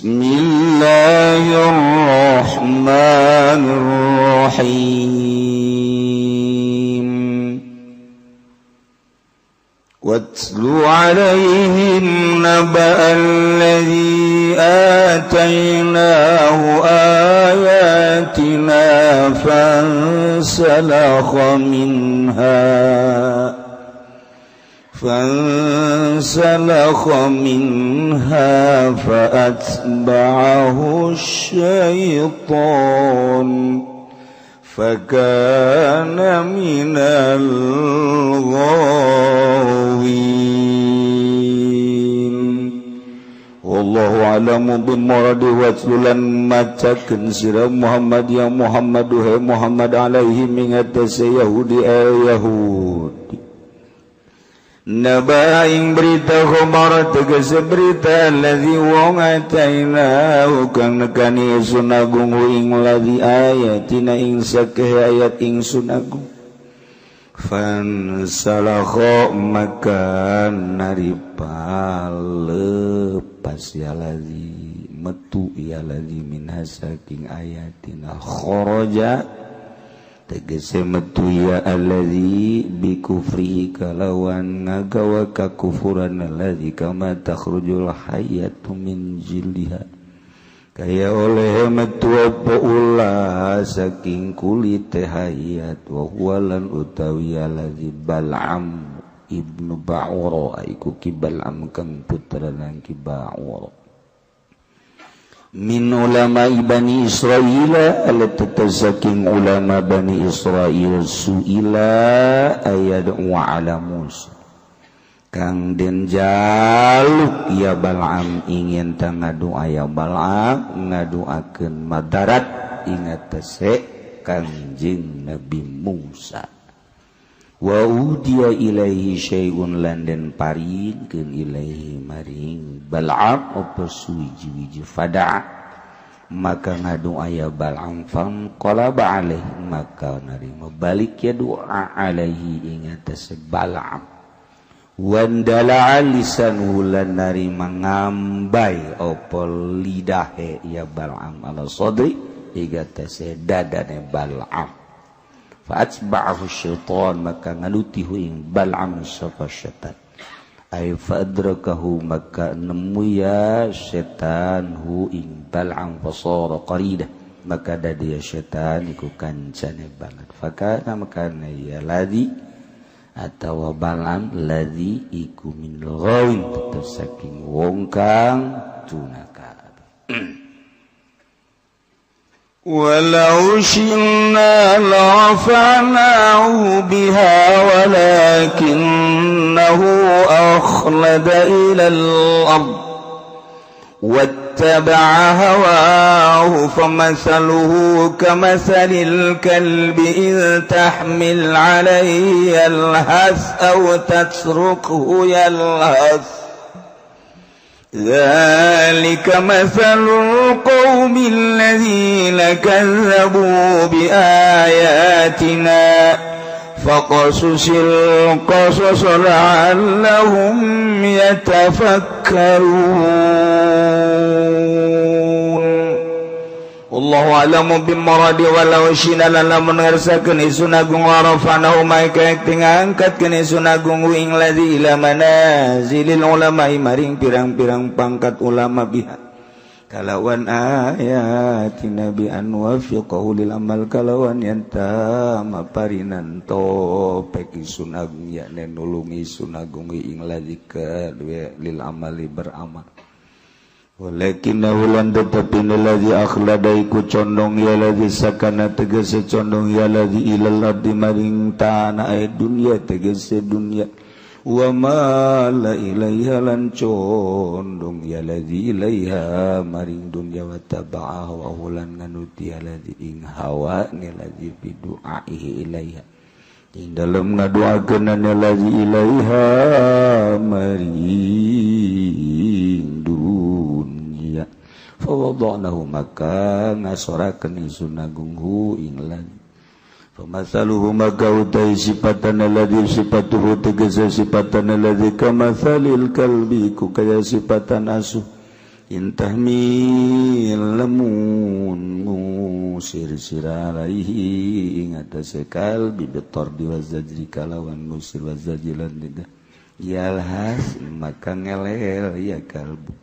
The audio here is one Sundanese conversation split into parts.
Bismillahirrahmanirrahim. Watlu alaihim naba alladhi atainahu ayatina fansalakha minha فانسلخ منها فأتبعه الشيطان فكان من الغاوين. والله أعلم بمراده. Watlu lan macakeun sira Muhammad ya Muhammad he Muhammad alaihi mingatase Yahudi Yahudi naba ing berita khabar tegese berita allazi wong atainahu kang nekani ingsun agung ing ladzi ayatina ing sakeh ayat ingsun agung fansalakha maka naripa lepas ya ladzi metu ya ladzi minha saking ayatina kharaja tegese metu ya allazi bi kufrihi kalawan ngagawa kakufuran allazi kama takhrujul hayatu min jildiha kaya oleh metu apa ulah saking kulite hayat wa huwa lan utawi allazi Bal'am ibnu Ba'ura iku ki Bal'am kang putra lan ki Ba'ura min ulama Bani Israil alatazaking ulama Bani Israil suila ayat wa ala Musa kang den jaluk ya Bal'am ingin ta ngadoa ya Bal'am ngadoakeun madarat ingat tese Kangjeng Nabi Musa wa udiya ilaihi syai'un lan den paringkeun ilaihi maring Bal'am apa suwiji-wiji fada'a maka ngadoa ya Bal'am fang qalaba alaihi maka narima balik ya doa alaihi ing atase Bal'am wandala lisanuhu lan narima ngambai apa lidahe ya Bal'am ala sadri ing atase dadane Bal'am fa'atba'ahu syaitan maka ngalutihu ing Bal'am sapa syaitan ay fa'adrakahu maka nemu ya syaitan hu ing Bal'am fasara qaridah maka dadi ya syaitan iku kancane banget fakana makana ya ladzi atawa Bal'am ladzi iku min ghawin tetep saking wong kang tunaka. ولو شئنا لرفعناه بها ولكنه أخلد إلى الأرض واتبع هواه فمثله كمثل الكلب إن تحمل عليه يلهث أو تتركه يلهث ذلك مثل القوم الذين كذبوا بآياتنا فقصص القصص لعلهم يتفكرون. Wallahu a'lamu bimuradi. Walau syina lan lamun ngersakeun ingsun agung warafanahu maka ngangkatkeun ingsun agung ing ladzi ila manazilil ulama maring pirang-pirang pangkat ulama biha kalawan ayat nabi an wafiqahu lil amal kalawan yanta maparinan topek ingsun agung yakne nulungi ingsun agung ing ladzi lil amali beramal. Walakinnahu lan tetapi ladzi akhlada iku condong ya ladzi sakana tegese condong ya ladzi ilal ardi maring tanah dunya tegese dunya wa ma la ilaiha lan condong ya ladzi ilaiha maring dunya wa taba'a wa lan nganuti ya ladzi ing hawa ni ladzi bi du'aihi ilaiha ing dalem ngadoakeun ladzi ilaiha maring dunya fawada'nahu maka ngasorakeun ingsun agung hu ing ladzi famasaluhu maka utai sifatan alladzi sifatuhu tegese sifatan alladzi kamathalil kalbi ku kaya sifatan asu. Intahmil lamun ngusir sira alaihi ing atase kalbi bitardi wazajri kalawan ngusir wazajilan tidak yalhas maka ngelel ya kalbu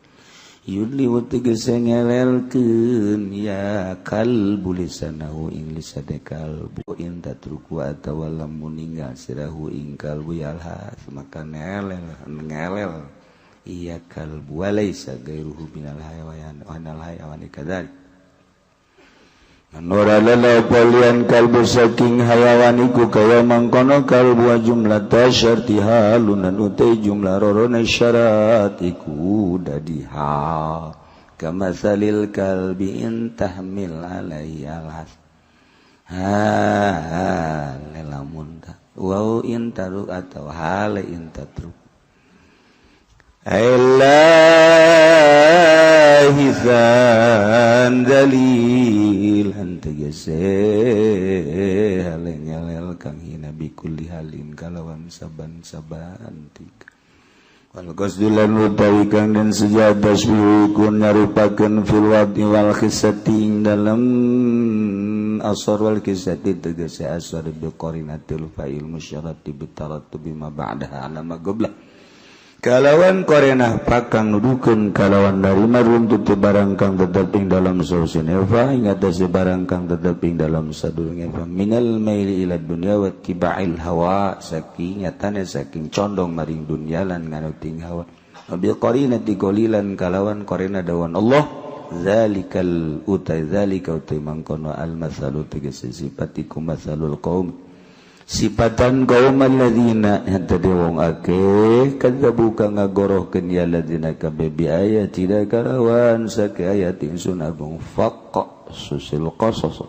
yudli tegese ngelelkeun ya kalbu lisanahu ing lisane kalbu in tatruku atawa lamun ninggal sirahu ing kalbu yalhas maka ngelel ngelel iya kalbu walaysa gairuhu minal hayawan anal hayawan kadzalik manora lala palian kalbu saking hayawan iku kaya mangkono kalbu jumlah tasyarti halunan utai jumlah rorone syarat iku dadi hal kamasalil kalbi in tahmil alaihi alhas ha lamun ta wau in taruk atau hal in tatruk Ilahisan dalilan tegese hale ngelel kang hina bikulli halin kalawan saban-saban tika wal qasdulan utawi kang den sejatas kun nyarupakeun fil wadi wal khisati ing dalem asar wal khisati tegese asar bi qarinatil fa'il musyarati bitarattubi ma ba'daha ala ma qabla kalawan korenah pakang nudukeun kalawan narima runtut barang kang tetep ing dalam sausin eva ing atase barang kang tetep ing dalam sadurunge eva minal maili ila dunya wa tiba'il hawa saking nyatane saking condong maring dunya lan nganuting hawa bi qarinati qalilan kalawan korena dawan Allah zalikal utai zalika utai mangkono al masalu tegese sifatiku masalul qaum sifatan kaum alladzina henteu wong akeh kadzabu kang ngagorohkeun ya alladzina kabeh bi ayatina kalawan sake ayat ingsun agung faqa susil qasas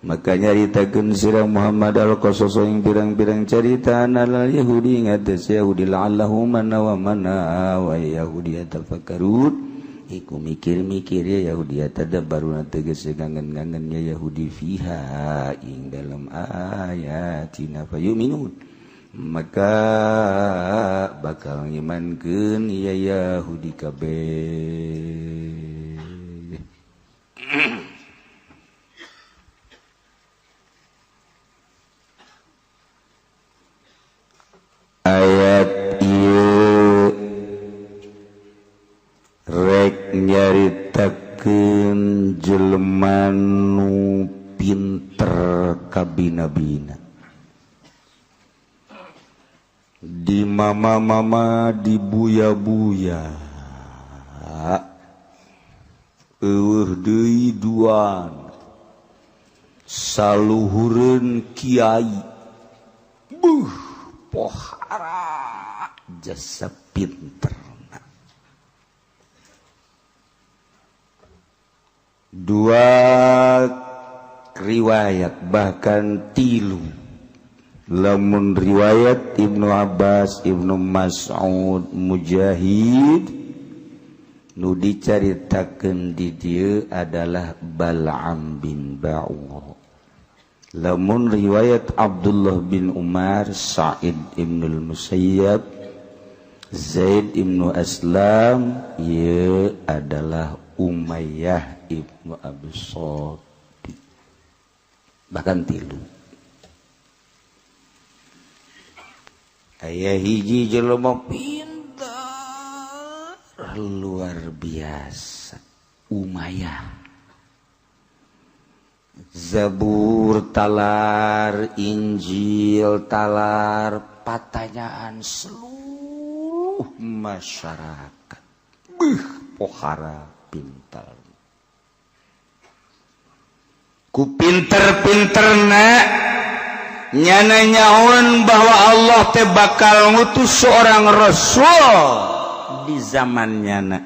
maka nyaritakeun sira Muhammad al qasas ing pirang-pirang carita alal yahudi ngatas yahudi la'allahu mana wa mana wa yahudi tafakkarun iku mikir-mikir ya Yahudi tadabbaruna tegese ngangen-ngangen ya Yahudi fiha ing dalam ayatina fayuminun maka bakal ngimankeun ya Yahudi kabeh. Ayat ieu rek nyaritakeun jelema nu pinter kabina-bina di mama-mama di buya-buya eueuh deui duan saluhureun kiai buh pohara jasa pinter. Dua riwayat bahkan tilu lamun riwayat Ibnu Abbas, Ibnu Mas'ud, Mujahid nu dicaritakeun di dieu adalah Bal'am bin Ba'ur. Lamun riwayat Abdullah bin Umar, Sa'id ibnul Musayyab, Zaid ibnu Aslam ieu adalah Umayyah ibnu Abi Shalih bahkan tilu. Aya hiji jelema pintar luar biasa Umayyah, Zabur talar, Injil talar, patanyaan seluruh masyarakat. Beuh pohara pintar. Ku pinter-pinterna nyana nyaun bahwa Allah teh bakal ngutus seorang rasul di zaman nyana.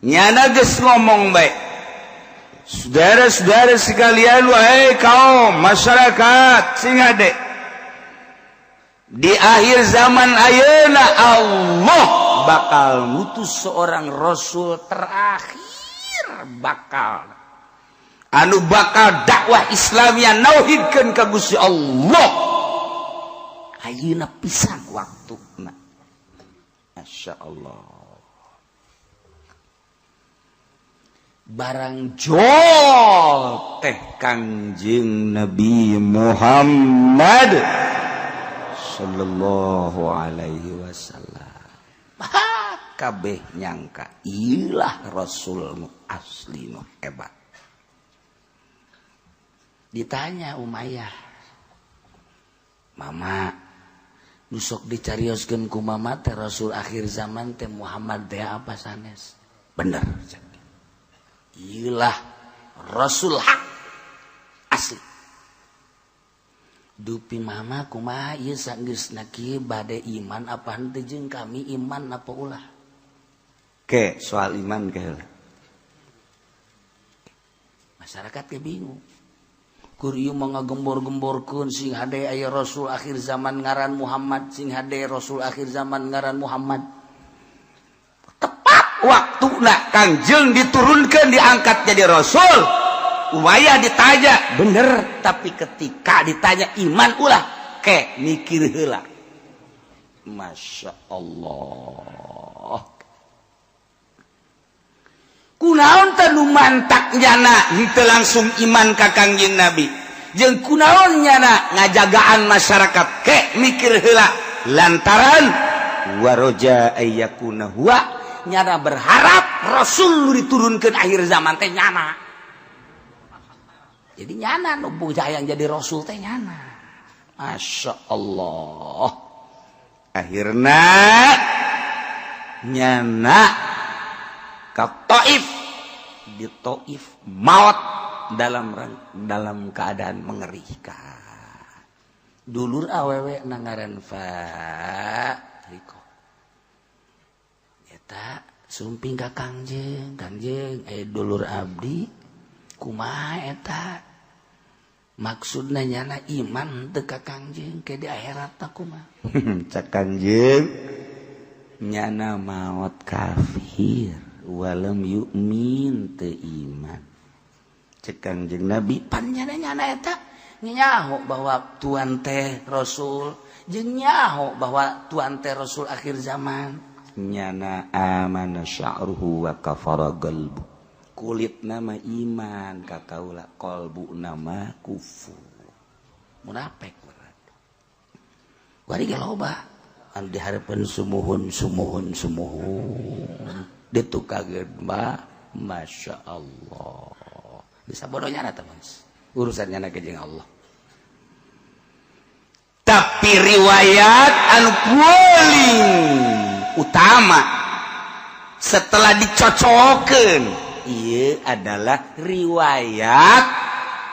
Nyana geus ngomong bae. Saudara-saudara sekalian, wahai kaum masyarakat sing hade. Di akhir zaman ayeuna Allah bakal ngutus seorang rasul terakhir bakal anu bakal dakwah Islamiyah nauhidkeun ka Gusti Allah. Ayeuna pisan waktuna. Masya Allah. Barang jol teh Kangjeng Nabi Muhammad sallallahu alaihi wasallam. Kabeh nyangka ilah Rasul nu asli nu hebat. Ditanya Umayyah, "Mama, nu sok dicarioskeun ku mama teh Rasul akhir zaman teh Muhammad teh apa sanes?" Bener. Ilah Rasul hak asli. Dupi mama kumaha ieu sanggeusna kieu bade iman apa henteu jeung kami iman apa ulah? Ke soal iman ke heula. Masyarakat ke bingung. Kur ieu mah ngagembor-gemborkeun sing hade aya Rasul akhir zaman ngaran Muhammad, sing hade Rasul akhir zaman ngaran Muhammad. Tepat waktuna Kangjeng diturunkan diangkat jadi Rasul. Umayyah ditanya bener, tapi ketika ditanya iman ulah ke mikir heula. Masya Allah. Kunaon teh nu mantak nyana henteu langsung iman ka Kangjeng Nabi. Jeung kunaon nyana ngajagaan masyarakat ke mikir heula lantaran waroja ayyakuna huwa nyana berharap Rasul nu diturunkeun akhir zaman teh nyana. Jadi nyana nu hayang jadi Rasul teh nyana. Masya Allah. Akhirna nyana ka Taif, di Taif maut dalam keadaan mengerikan. Dulur awewe nangaran Fariko. Eta sumping ka Kangjeng, Kangjeng dulur abdi kumaha eta? Maksudna nyana iman teu ka Kangjeng ke di akhirat tah kumaha? Cak Kangjeng nyana maut kafir walam yu'min teu iman. Cek Kangjeng Nabi pan nyana nyana eta nyaho bahwa Tuhan teh Rasul jeung nyaho bahwa Tuhan teh Rasul akhir zaman. Nyana amana sya'ruhu wa kafara qalbu. Kulit nama iman ka kaula, qalbu nama kufur. Munafik berarti. Wari ge loba anu dihareupeun sumuhun sumuhun sumuhun. Ditukageun mah Masya Allah. Bisa bodohnya na teman. Urusannya na jeung Allah. Tapi riwayat anu paling utama setelah dicocokeun ieu adalah riwayat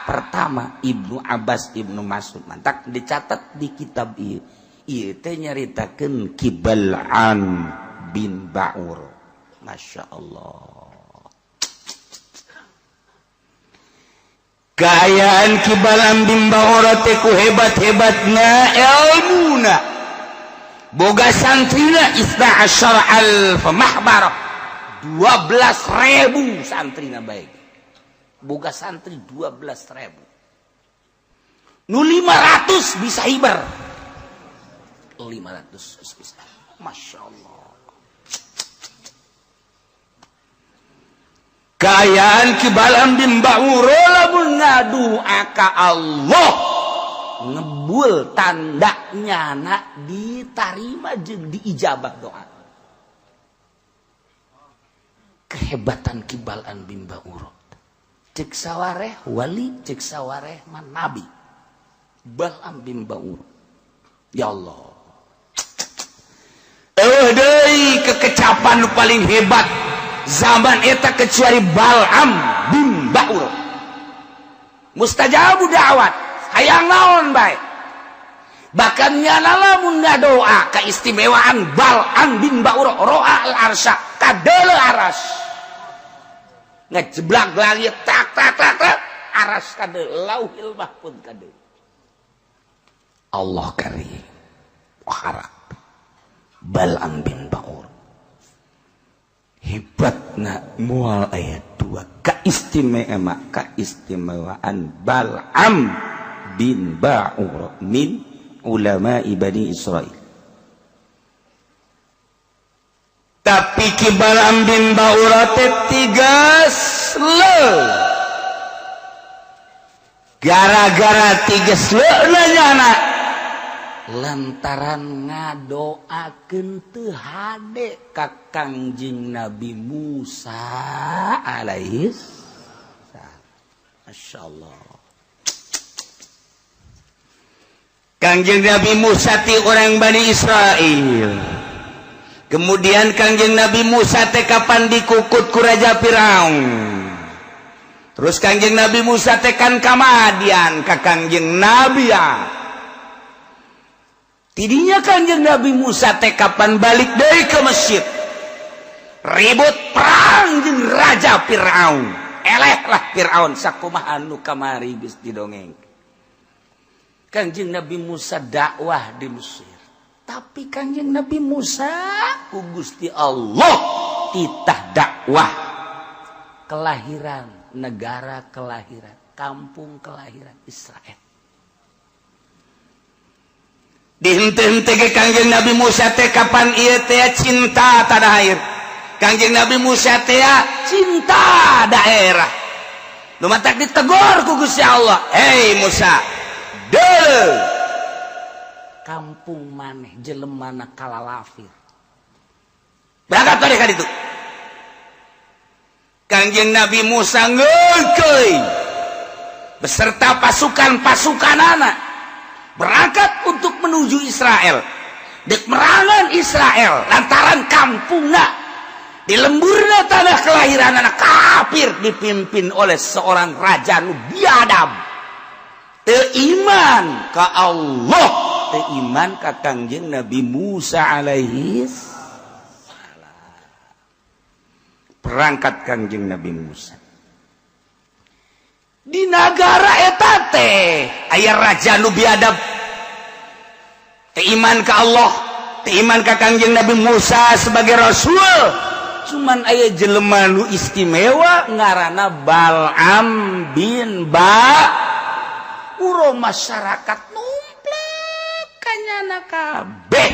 pertama Ibnu Abbas Ibnu Mas'ud mantak dicatat di kitab ieu. Ieu teh nyaritakeun Ki Bal'am bin Ba'ur. Masya Allah. Kaayaan Ki Bal'am bin Ba'ur teh ku hebat-hebatna ilmuna. Boga santrina isna asyara alf mahbarah. 12.000 santrina baik. Boga santri 12.000. Nu 500 bisa hibar. 500 bisa. Masya Allah. Kaayaan Ki Bal'am bin Ba'ur lamun ngadua ka Allah ngebul tanda nyana ditarima jeung diijabah doa. Kehebatan Ki Bal'am bin Ba'ur. Cek sawareh wali, cek sawareh man nabi. Bal'am bin Ba'ur. Ya Allah. Eueuh deui kekecapan nu paling hebat zaman eta kecuali Bal'am bin Ba'ur. Mustajabu da'wat, hayang naon bae. Bahkan nyana lamun ngadoa keistimewaan Bal'am bin Ba'ur ro'a al-arsya kadeuleu aras. Ngejeblak langit tak tak tak tak aras kadeuleu lauhil mahfud kadeuleu. Allah karim. Harap Bal'am bin Ba'ur hebatna moal aya dua keistimewaan Bal'am bin Ba'ur min ulama Bani Israil. Tapi Ki Balam bin Baura teh tiga le, gara-gara tiga nyana lantaran ngadoakeun teu hade ka Kangjeng Nabi Musa alaihis salam. Masya Allah. Kangjeng Nabi Musa ti orang Bani Israel. Kemudian Kangjeng Nabi Musa teh kapan dikukut ku Raja Firaun. Terus Kangjeng Nabi Musa teh kan ka Madian ka Kangjeng Nabi ya. Tidinya Kangjeng Nabi Musa teh kapan balik deui ke Mesir. Ribut perang jeung Raja Firaun. Eleh lah Firaun sakumaha nu kamari geus didongeng. Kangjeng Nabi Musa dakwah di Mesir. Tapi Kangjeng Nabi Musa ku Gusti Allah titah dakwah kelahiran, negara kelahiran, kampung kelahiran Israel. Dihente-hente ge Kangjeng Nabi Musa teh kapan ieu teh cinta tanah air. Kangjeng Nabi Musa teh cinta daerah. Nu matak ditegor ku Gusti Allah. Hei Musa, deuleu kampung maneh jelemana kalalafir. Berangkat balik ka ditu. Kangjeng Nabi Musa ngeukeuy beserta pasukan-pasukanana berangkat untuk menuju Israel. Dek merangan Israel lantaran kampungna di lemburna tanah kelahiran anak kafir dipimpin oleh seorang raja nu biadab. Teu iman ka Allah, teu iman ka Kangjeng Nabi Musa alaihi salam. Perangkat Kangjeng Nabi Musa di nagara eta teh aya raja nu biadab, teu iman ka Allah, teu iman ka Kangjeng Nabi Musa sebagai rasul. Cuman aya jelema nu istimewa ngaranna Bal'am bin Ba. Uro masyarakat numplek kanyana kabeh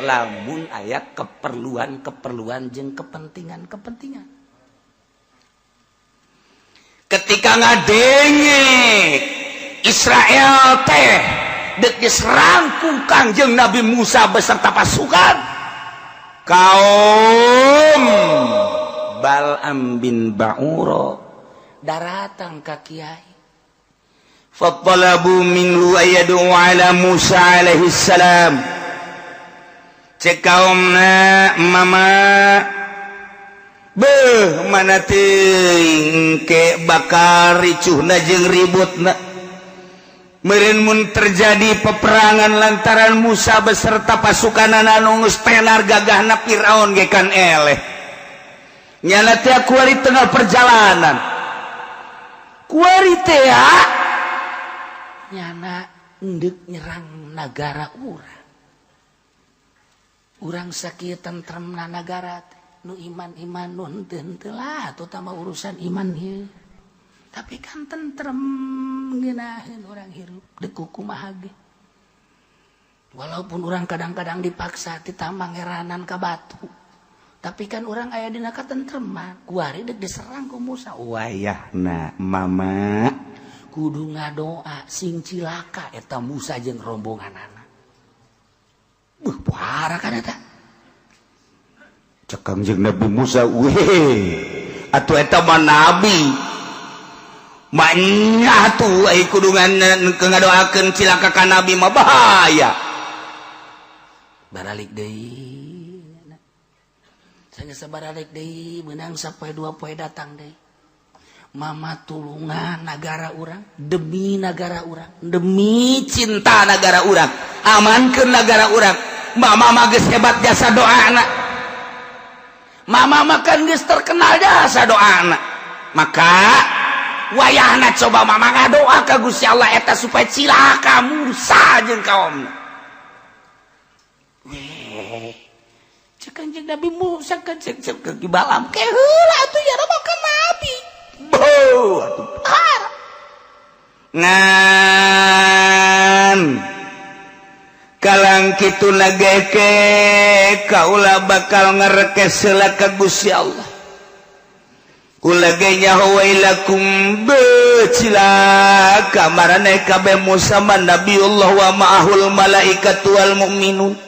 lamun aya keperluan-keperluan jeung kepentingan-kepentingan. Ketika ngadenge Israel teh dek diserang ku Kangjeng Nabi Musa beserta pasukan, kaum Bal'am bin Ba'ura daratang ka kiai. Fattalabu minhu ayadu ala Musa alaihi salam. Cek kaumna, mama beuh mana teuing ke bakal ricuhna jeung ributna. Meureun mun terjadi peperangan lantaran Musa beserta pasukan anu geus tenar gagahna Firaun ge kan eleh. Nyana teh kuari tengah perjalanan. Kuari teh nyana endek nyerang nagara urang. Urang sakieu tentremna nagara teh. Nu iman-iman nu henteu-henteu lah terutama urusan iman ieu. Tapi kan tentrem ngeunaheun urang hirup deuk kumaha ge. Walaupun urang kadang-kadang dipaksa ti mangeranan ka batu. Tapi kan urang aya dina katentreman. Kuari deuk diserang ku Musa. Wayahna mama kudu ngadoa sing cilaka eta Musa jeung rombonganana. Beuh pohara kan eta. Cek Kangjeng Nabi Musa, weh atuh eta mah nabi. Manya tuh ai kudu ngadoakeun cilaka ka nabi mah bahaya. Baralik deui. Sanggeus baralik deui meunang sapoe dua poe datang deui. Mama tulungan nagara urang, demi nagara urang, demi cinta nagara urang, amankeun nagara urang. Mama mah geus hebat jasa doana. Mama makan geus terkenal jasa doana. Maka wayahna coba mama ngadoa ka Gusti Allah eta supaya cilaka Musa jeung kaumna. Weh, cek Kanjeng Nabi Musa kan cek cek ke Balam ke heula atuh ya kan nabi. Beuh atuh parah. Ngan kalang kitu nageke Kaula bakal ngarekes heula ka Gusti Allah. Kula ge nyaho wailakum becilaka maraneh kabeh Musa man Nabiullah wa ma'ahul malaikatu wal mu'minun.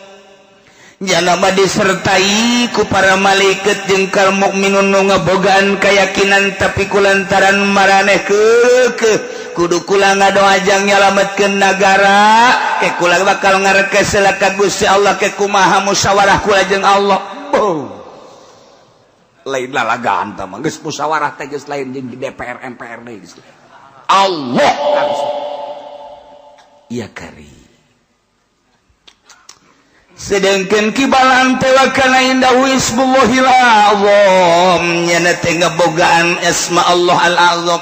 Jalama disertai ku para malaikat jeung kal mukminun nu ngabogaan keyakinan, tapi kulantaran maraneh keukeuh kudu kula ngadoa jang nyalametkeun nagara, ke kula bakal ngarekes heula ka Gusti Allah, ke kumaha musyawarah kula jeung Allah. Boh. Lain lalagaan tah mah, geus musyawarah teh geus lain jeung di DPR MPR deui, geus Allah langsung. Iya kari. Sedangkan Ki Balaam teh wa kana indahu ismullahil azam, nyana teh ngabogaan asma Allah al azam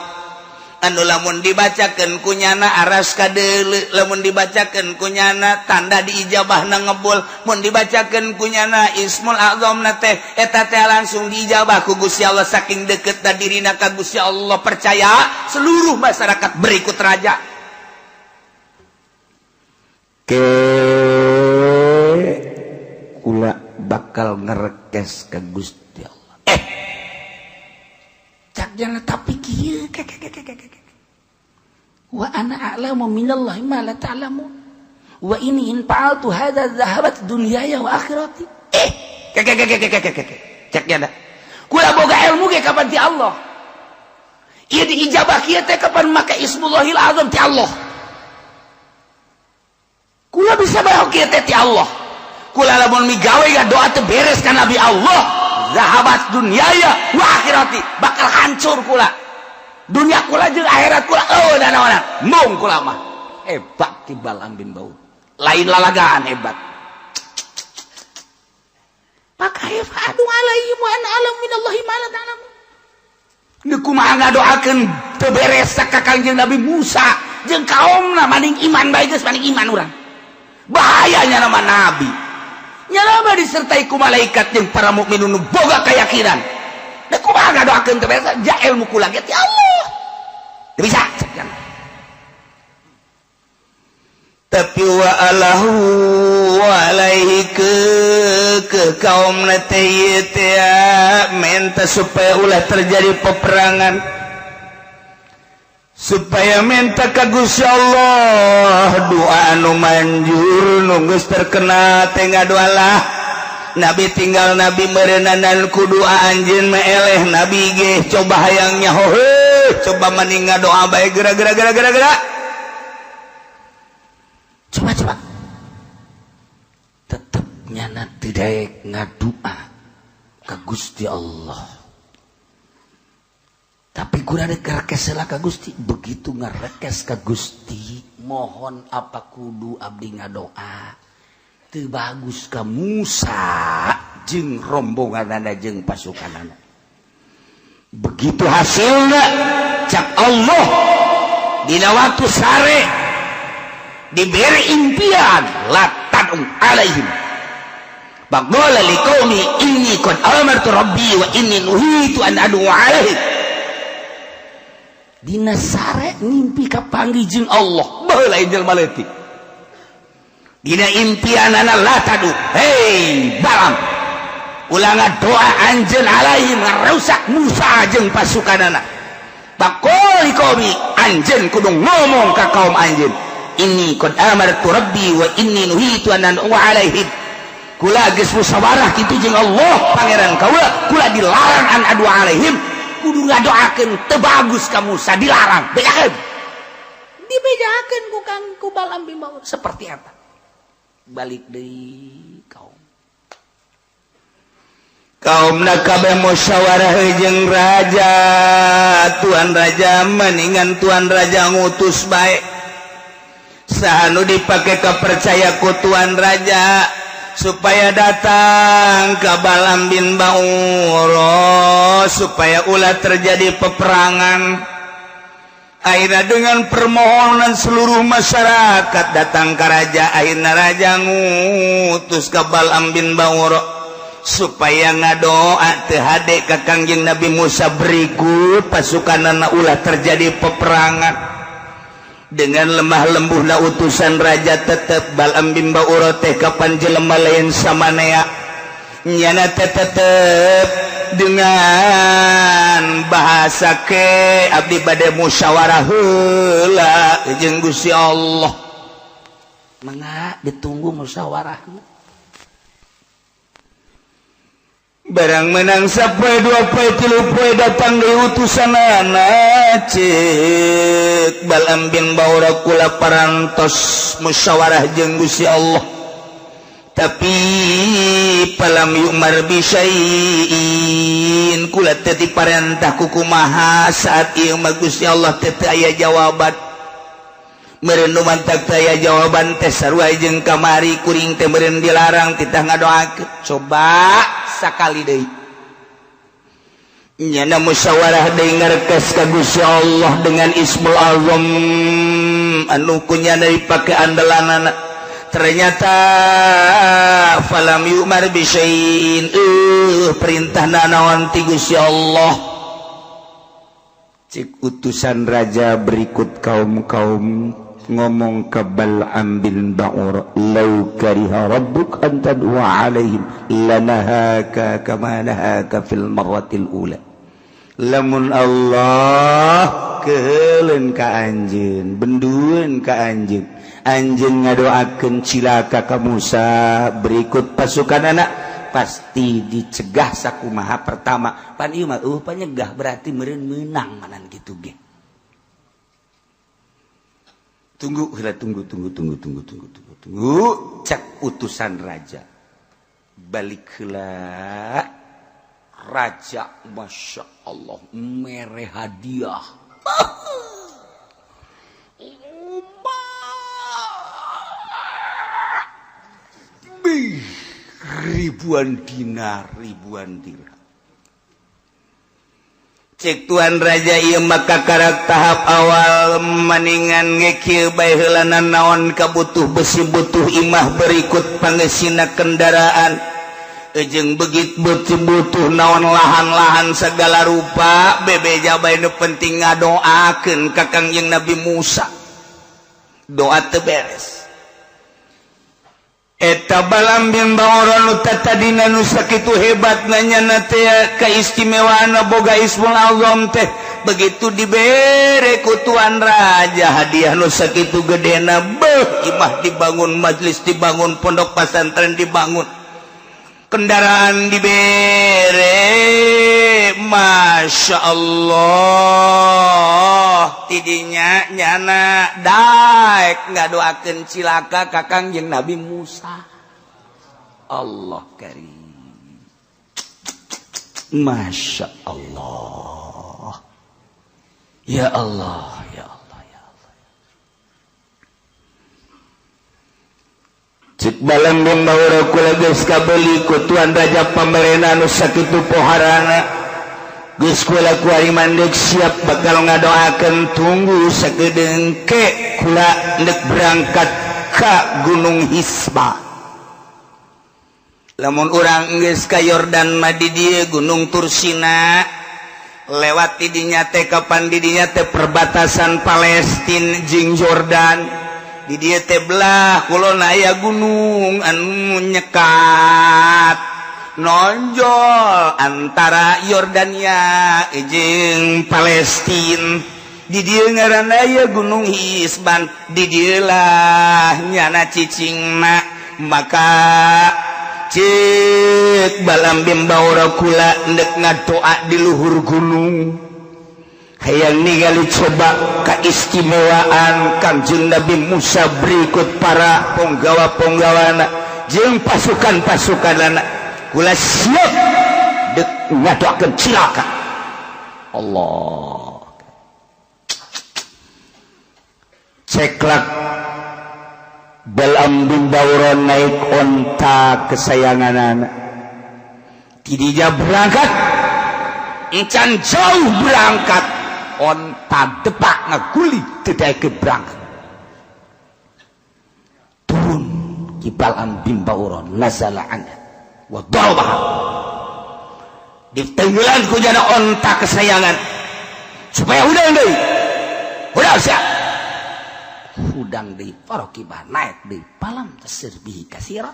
anu lamun dibacakeun ku nyana aras kadeuleu, lamun dibacakeun ku nyana tanda diijabahna ngebul, mun dibacakeun ku nyana ismul azam na teh eta teh langsung diijabah ku Gusti Allah. Saking deketna dirina ka Gusti Allah, percaya seluruh masyarakat berikut raja. Ke kula bakal ngerekes ke Gusti Allah. Cak jangan, tapi kieu ke ke ke ke ke ke. Wa ana a'lamu minallahi ma la ta'lamun. Wa ini in fa'altu hadza dhahabat dunyaya wa akhirati. Ke ke ke ke ke ke ke. Cak jana. Kula boga ilmu ge kapan ti Allah. Ieu diijabah kieu teh kapan make ismullahil azam ti Allah. Kula bisa bae kieu teh ti Allah. Kula lamun migawe doa teh beres ka Nabi Allah, zahabat dunyaya wa akhirati, bakal hancur kula. Dunia kula jeung akhirat kula eueuh nanaonan. Mung kula mah hebat Ki Balaam bin Baur. Lain lalagaan hebat. Pakai fa'adu alaihim wa ana alam minallahi ma la ta'lamun. Geus kumaha ngadoakeun teu beres ka Kangjeng Nabi Musa jeung kaumna, maning iman bae geus, maning iman urang. Bahayanya nama nabi. Nyalama disertai ku malaikat jeung para mukminun nu boga keyakinan. Da kumaha ngadoakeun teu beres, ja ilmu kula ge ti Allah. Teu bisa cek. Tapi wa alahu alaihi ke kaum teh minta supaya ulah terjadi peperangan, supaya minta ka Gusti Allah doa anu manjur nu geus terkenal teh ngadoalah Nabi, tinggal Nabi meureunanan ku doa anjeun mah eleh. Nabi ge coba hayang nyaho heuh, coba mending ngadoa bae geura geura geura geura geura, coba coba tetep nyana tidak ngadua ka Gusti Allah, tapi kurang ngerekes lah ka Gusti. Begitu ngerekes ka Gusti, mohon apa kudu abdi ngadoa teu bagus ka Musa jeung rombonganana jeung pasukanana. Begitu hasilna, cak Allah dina waktu sare diberi impian la tad'u alaihim. Faqala liqaumi inni qad amartu rabbi wa inni nuhitu an ad'u alaihim. Dina sare ngimpi kapanggih jeung Allah. Baheula jelema leutik dina impianana la tad'u, hei Balam, ulah ngadoa anjeun alaihim, ngarusak Musa jeung pasukanana. Faqala liqaumi, anjeun kudu ngomong ka kaum anjeun, inni qad amartu rabbi wa inni nuhitu an ad'u alaihim. Kula geus musyawarah kitu jeung Allah pangeran kaula, kula dilarang an adu alaihim, kudu ngadoakeun teu bagus ka Musa, dilarang. Bejakeun, dibejakeun ku Kang ku Balam bin Baur seperti apa. Balik deui kaum, kaum kabeh musyawarah jeung raja, tuan raja, mendingan tuan raja ngutus bae saha nu dipake kepercaya ku tuan raja supaya datang ke Balam bin Bauro supaya ulah terjadi peperangan. Akhirnya dengan permohonan seluruh masyarakat datang ke raja, akhirnya raja ngutus ke Balam bin Bauro supaya ngadoa teu hade ka Kangjeng Nabi Musa berikut pasukan ulah terjadi peperangan. Dengan lemah lembuhna utusan raja, tetep Balam bin Bauro teh kapan jelema lain samanea. Nyana tetep dengan bahasa ke abdi bade musyawarah heula jeung Gusti Allah. Mangga ditunggu musyawarahna. Barang menang sapoe dua poe tilu poe datang deui utusanana cek Balam bin Baura kula parantos musyawarah jeung Gusti Allah. Tapi palam yu'mar bi syai'in kula teu diparentah ku kumaha saat ieu mah Gusti Allah teu aya jawaban. Meureun nu mantak teu aya jawaban teh sarua jeung kamari kuring teh meureun dilarang titah ngadoakeun. Coba sakali deui. Nyana musyawarah deui ngarkes ka Gusti Allah dengan Ismul Azam anu kunyana dipake andalanana. Ternyata falam yu'mar bi syai'in perintah nanaon ti Gusti Allah. Cik utusan raja berikut kaum-kaum ngomong ke Bal'am bin Ba'ur, "Lau kariha rabbuk an tad'a alaihim lanahaka kama nahaka fil marratil ula." Lamun Allah keheuleun ka anjeun, bendueun ka anjeun, anjeun ngadoakeun cilaka ka Musa berikut pasukan anak pasti dicegah sakumaha pertama. Pan ieu mah panyegah berarti meureun meunang manan kitu ge. Tunggu heula, tunggu tunggu tunggu tunggu tunggu tunggu tunggu cek utusan raja. Balik heula raja, Masya Allah mere hadiah. Ribuan dinar, ribuan dirham. Cek tuan raja ieu maka karak tahap awal maningan ngekil bae heulana naon kabutuh besi butuh imah berikut pangesina kendaraan jeung begit butuh naon lahan-lahan segala rupa bebeja bae nu penting ngadoakeun ka Kangjeng Nabi Musa. Doa teu beres. Eta Balam bin Baura nu tadina nu sakitu hebat nanya teh keistimewaan boga Ismul Azam teh begitu dibere ku tuan raja hadiah nu sakitu gedena beuh imah dibangun, majelis dibangun, pondok pesantren dibangun, kendaraan dibere, Masya Allah tidinya nyana daek ngadoakeun cilaka ka Kangjeng Nabi Musa. Allah karim, Masya Allah, ya Allah, ya Allah, ya Allah. Cik Balam bin Baura kula geus kabeli ku tuan raja pamarena anu sakitu poharana. Geus kula kuari mandek siap bakal ngadoakeun tunggu sakedeung ke kula ndek berangkat ka Gunung Hisba. Lamun urang geus ka Yordan mah di dieu Gunung Tursina lewat di dinya teh kapan di dinya teh perbatasan Palestina jeung Yordan. Di dieu teh belah kulon aya gunung anu nyekat nonjol antara Yordania jeung Palestina. Di dieu ngaranna aya Gunung Hisban, di dieu lah nyana cicingna. Maka cek Balam bin Baura kula ndek ngadoa di luhur gunung hayang ningali coba keistimewaan Kangjeng Nabi Musa berikut para ponggawa-ponggawana jeung pasukan-pasukanana. Kula siap dek ngadoakeun cilaka. Allah ceklak Balam bin Baura naik onta kesayanganana tidinya berangkat encan jauh berangkat onta depak ngaguli tidak ke berangkat turun ki Balam bin Baura nazala anha wa darabaha ditenggelan ku jana onta kesayangan supaya udah deui udah siap hudang deui farokibah naik deui palam tasir bihi kasira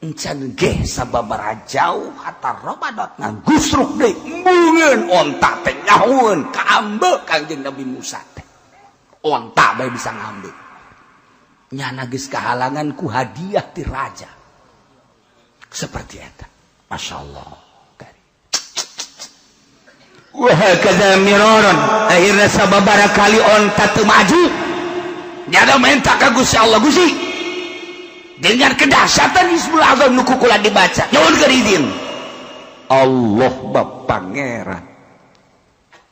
Encan ge sababaraha jauh hatta robadot ngagusruk deui embungeun onta teh nyahueun kaambe Kangjeng Nabi Musa teh. Onta bae bisa ngambe. Nyana geus kahalangan ku hadiah ti raja. Seperti eta. Masya Allah. Wah hakadza miraran, akhirna sababaraha kali onta teu maju. Nyana minta ka Gusti Allah, Gusti dengan kedahsyatan Ismul Azam nu kukula dibaca, nyuhunkeun izin. Allah bab pangeran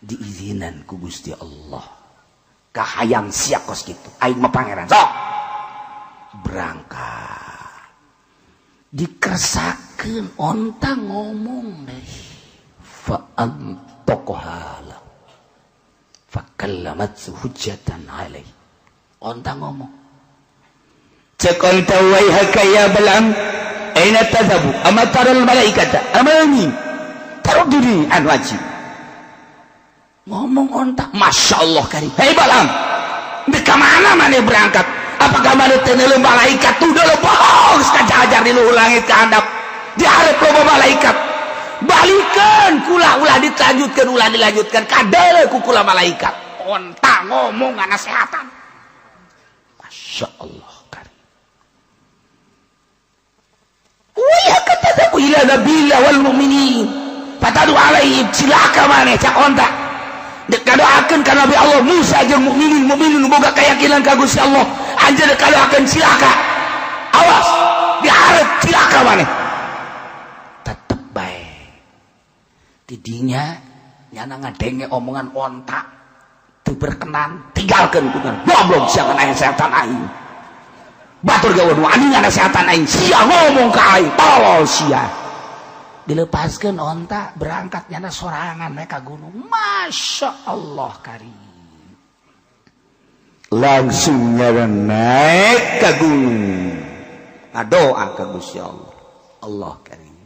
diizinan ku Gusti Allah. Kahayang sia kos kitu, aing mah pangeran. Sok berangkat dikersakeun onta ngomong deh, fa antaqahala fa kallamat hujjatan alaih. Onta ngomong, cek onta, waihaka ya Bal'am, aina tadhabu, ama taral malaikata amami tarudduni an wajhi. Ngomong onta, Masya Allah karim, hei Bal'am, di mana mana berangkat, apakah mana teu malaikat tuh dulu bohong ajar di luhur langit ke handap, di hareup loba malaikat, balikan kula, ulah dilanjutkan, ulah dilanjutkan, kadele ku kula malaikat. Onta ngomong nasehatan. Masya Allah karim. Wih, kata ila nabiyya wal mu'minin fatadu alaihim, cilaka maneh, cak onta. Dek kadoakeun ka Nabi Allah Musa jeung mukminin mukminin boga keyakinan ka Gusti Allah, anjeun kadoakeun cilaka, awas dihareup cilaka maneh. Tetep bae tidinya nyana ngadenge omongan onta teu berkenan, tinggalkeun ku goblok sia, aya setan aing, batur gawe nu anjing ada setan aing, sia ngomong ka aing, tolol sia. Dilepaskan onta, berangkat nyana sorangan mereka gunung. Masya Allah karim, langsung nyana naik ke gunung, ngadoa ke Gusti Allah. Allah karim,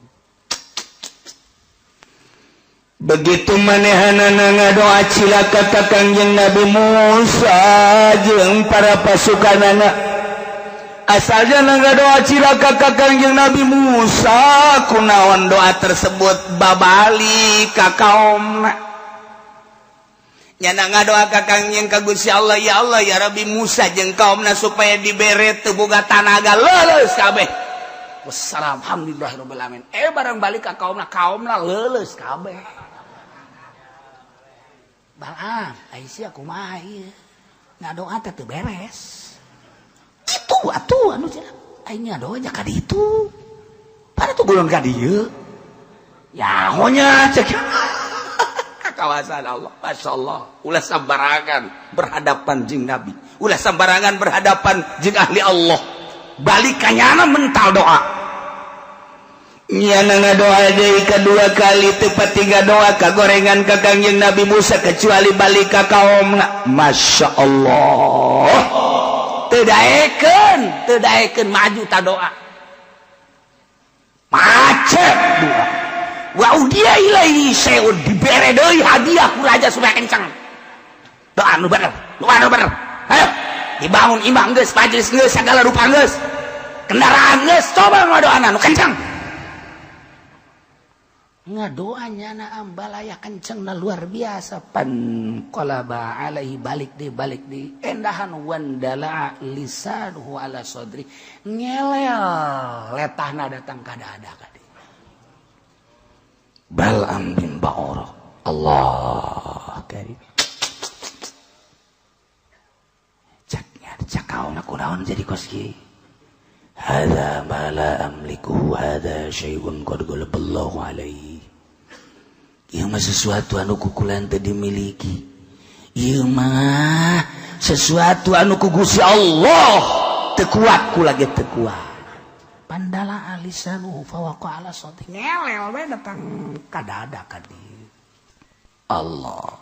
begitu manehanana ngadoa, cilaka ka Kangjeng Nabi Musa jeung para pasukanana. Asalnya ngadoa cilaka ka Kangjeng Nabi Musa, kunaon doa tersebut babali ka kaumna. Nyana ngadoa ka Kangjeng, ka Gusti Allah, ya Allah ya Rabbi, Musa jeung kaumna supaya dibere teu boga tanaga, leuleus kabeh. Wassalam, alhamdulillahirabbil alamin. Barang balik ka kaumna, kaumna leuleus kabeh. Bal'am, ai sia kumaha ieu? Ngadoa teh teu beres. Itu atuh anu cenah. Aing ngadoa nya ka ditu. Pada tuh gulon ka dieu. Ya honya cek. Kawasan Allah, Masya Allah. Ulah sambarangan berhadapan jeung Nabi. Ulah sambarangan berhadapan jeung ahli Allah. Balik kanyana mental doa. Nyana ngadoa deui kedua kali, tepat tiga doa kagorengan ka Kangjeng Nabi Musa kecuali balik ka kaumna. Masya Allah. Teu daekeun, teu daekeun maju ta doa. Macet doa. Wa udiya ilaihi syai'un, dibere deui hadiah ku raja supaya kencang. Doa nu bener, doa nu bener. Ayo, dibangun imah geus, majelis geus, segala rupa geus. Kendaraan geus, coba ngadoana nu kencang. Ngadoa nyana ambalaya kenceng na luar biasa, pan qalaba alaihi, balik di, balik di endahan, wandala lisanuhu ala sadri, ngelel letahna datang ka dada ka dieu. Bal'am bin Ba'ura. Allah karim, caknya cak kauna kunaon jadi kos kieu. Hadza ma la amlikuhu, hadza syai'un qad ghalaballahu alaihi. Ieu mah sesuatu anu kukulan teu dimiliki. Ieu mah sesuatu anu ku Gusti Allah teu kuat, kula ge teu kuat. Pandala alisanuhu fawaqa ala sadri, ngelel we datang ka dada ka dieu. Allah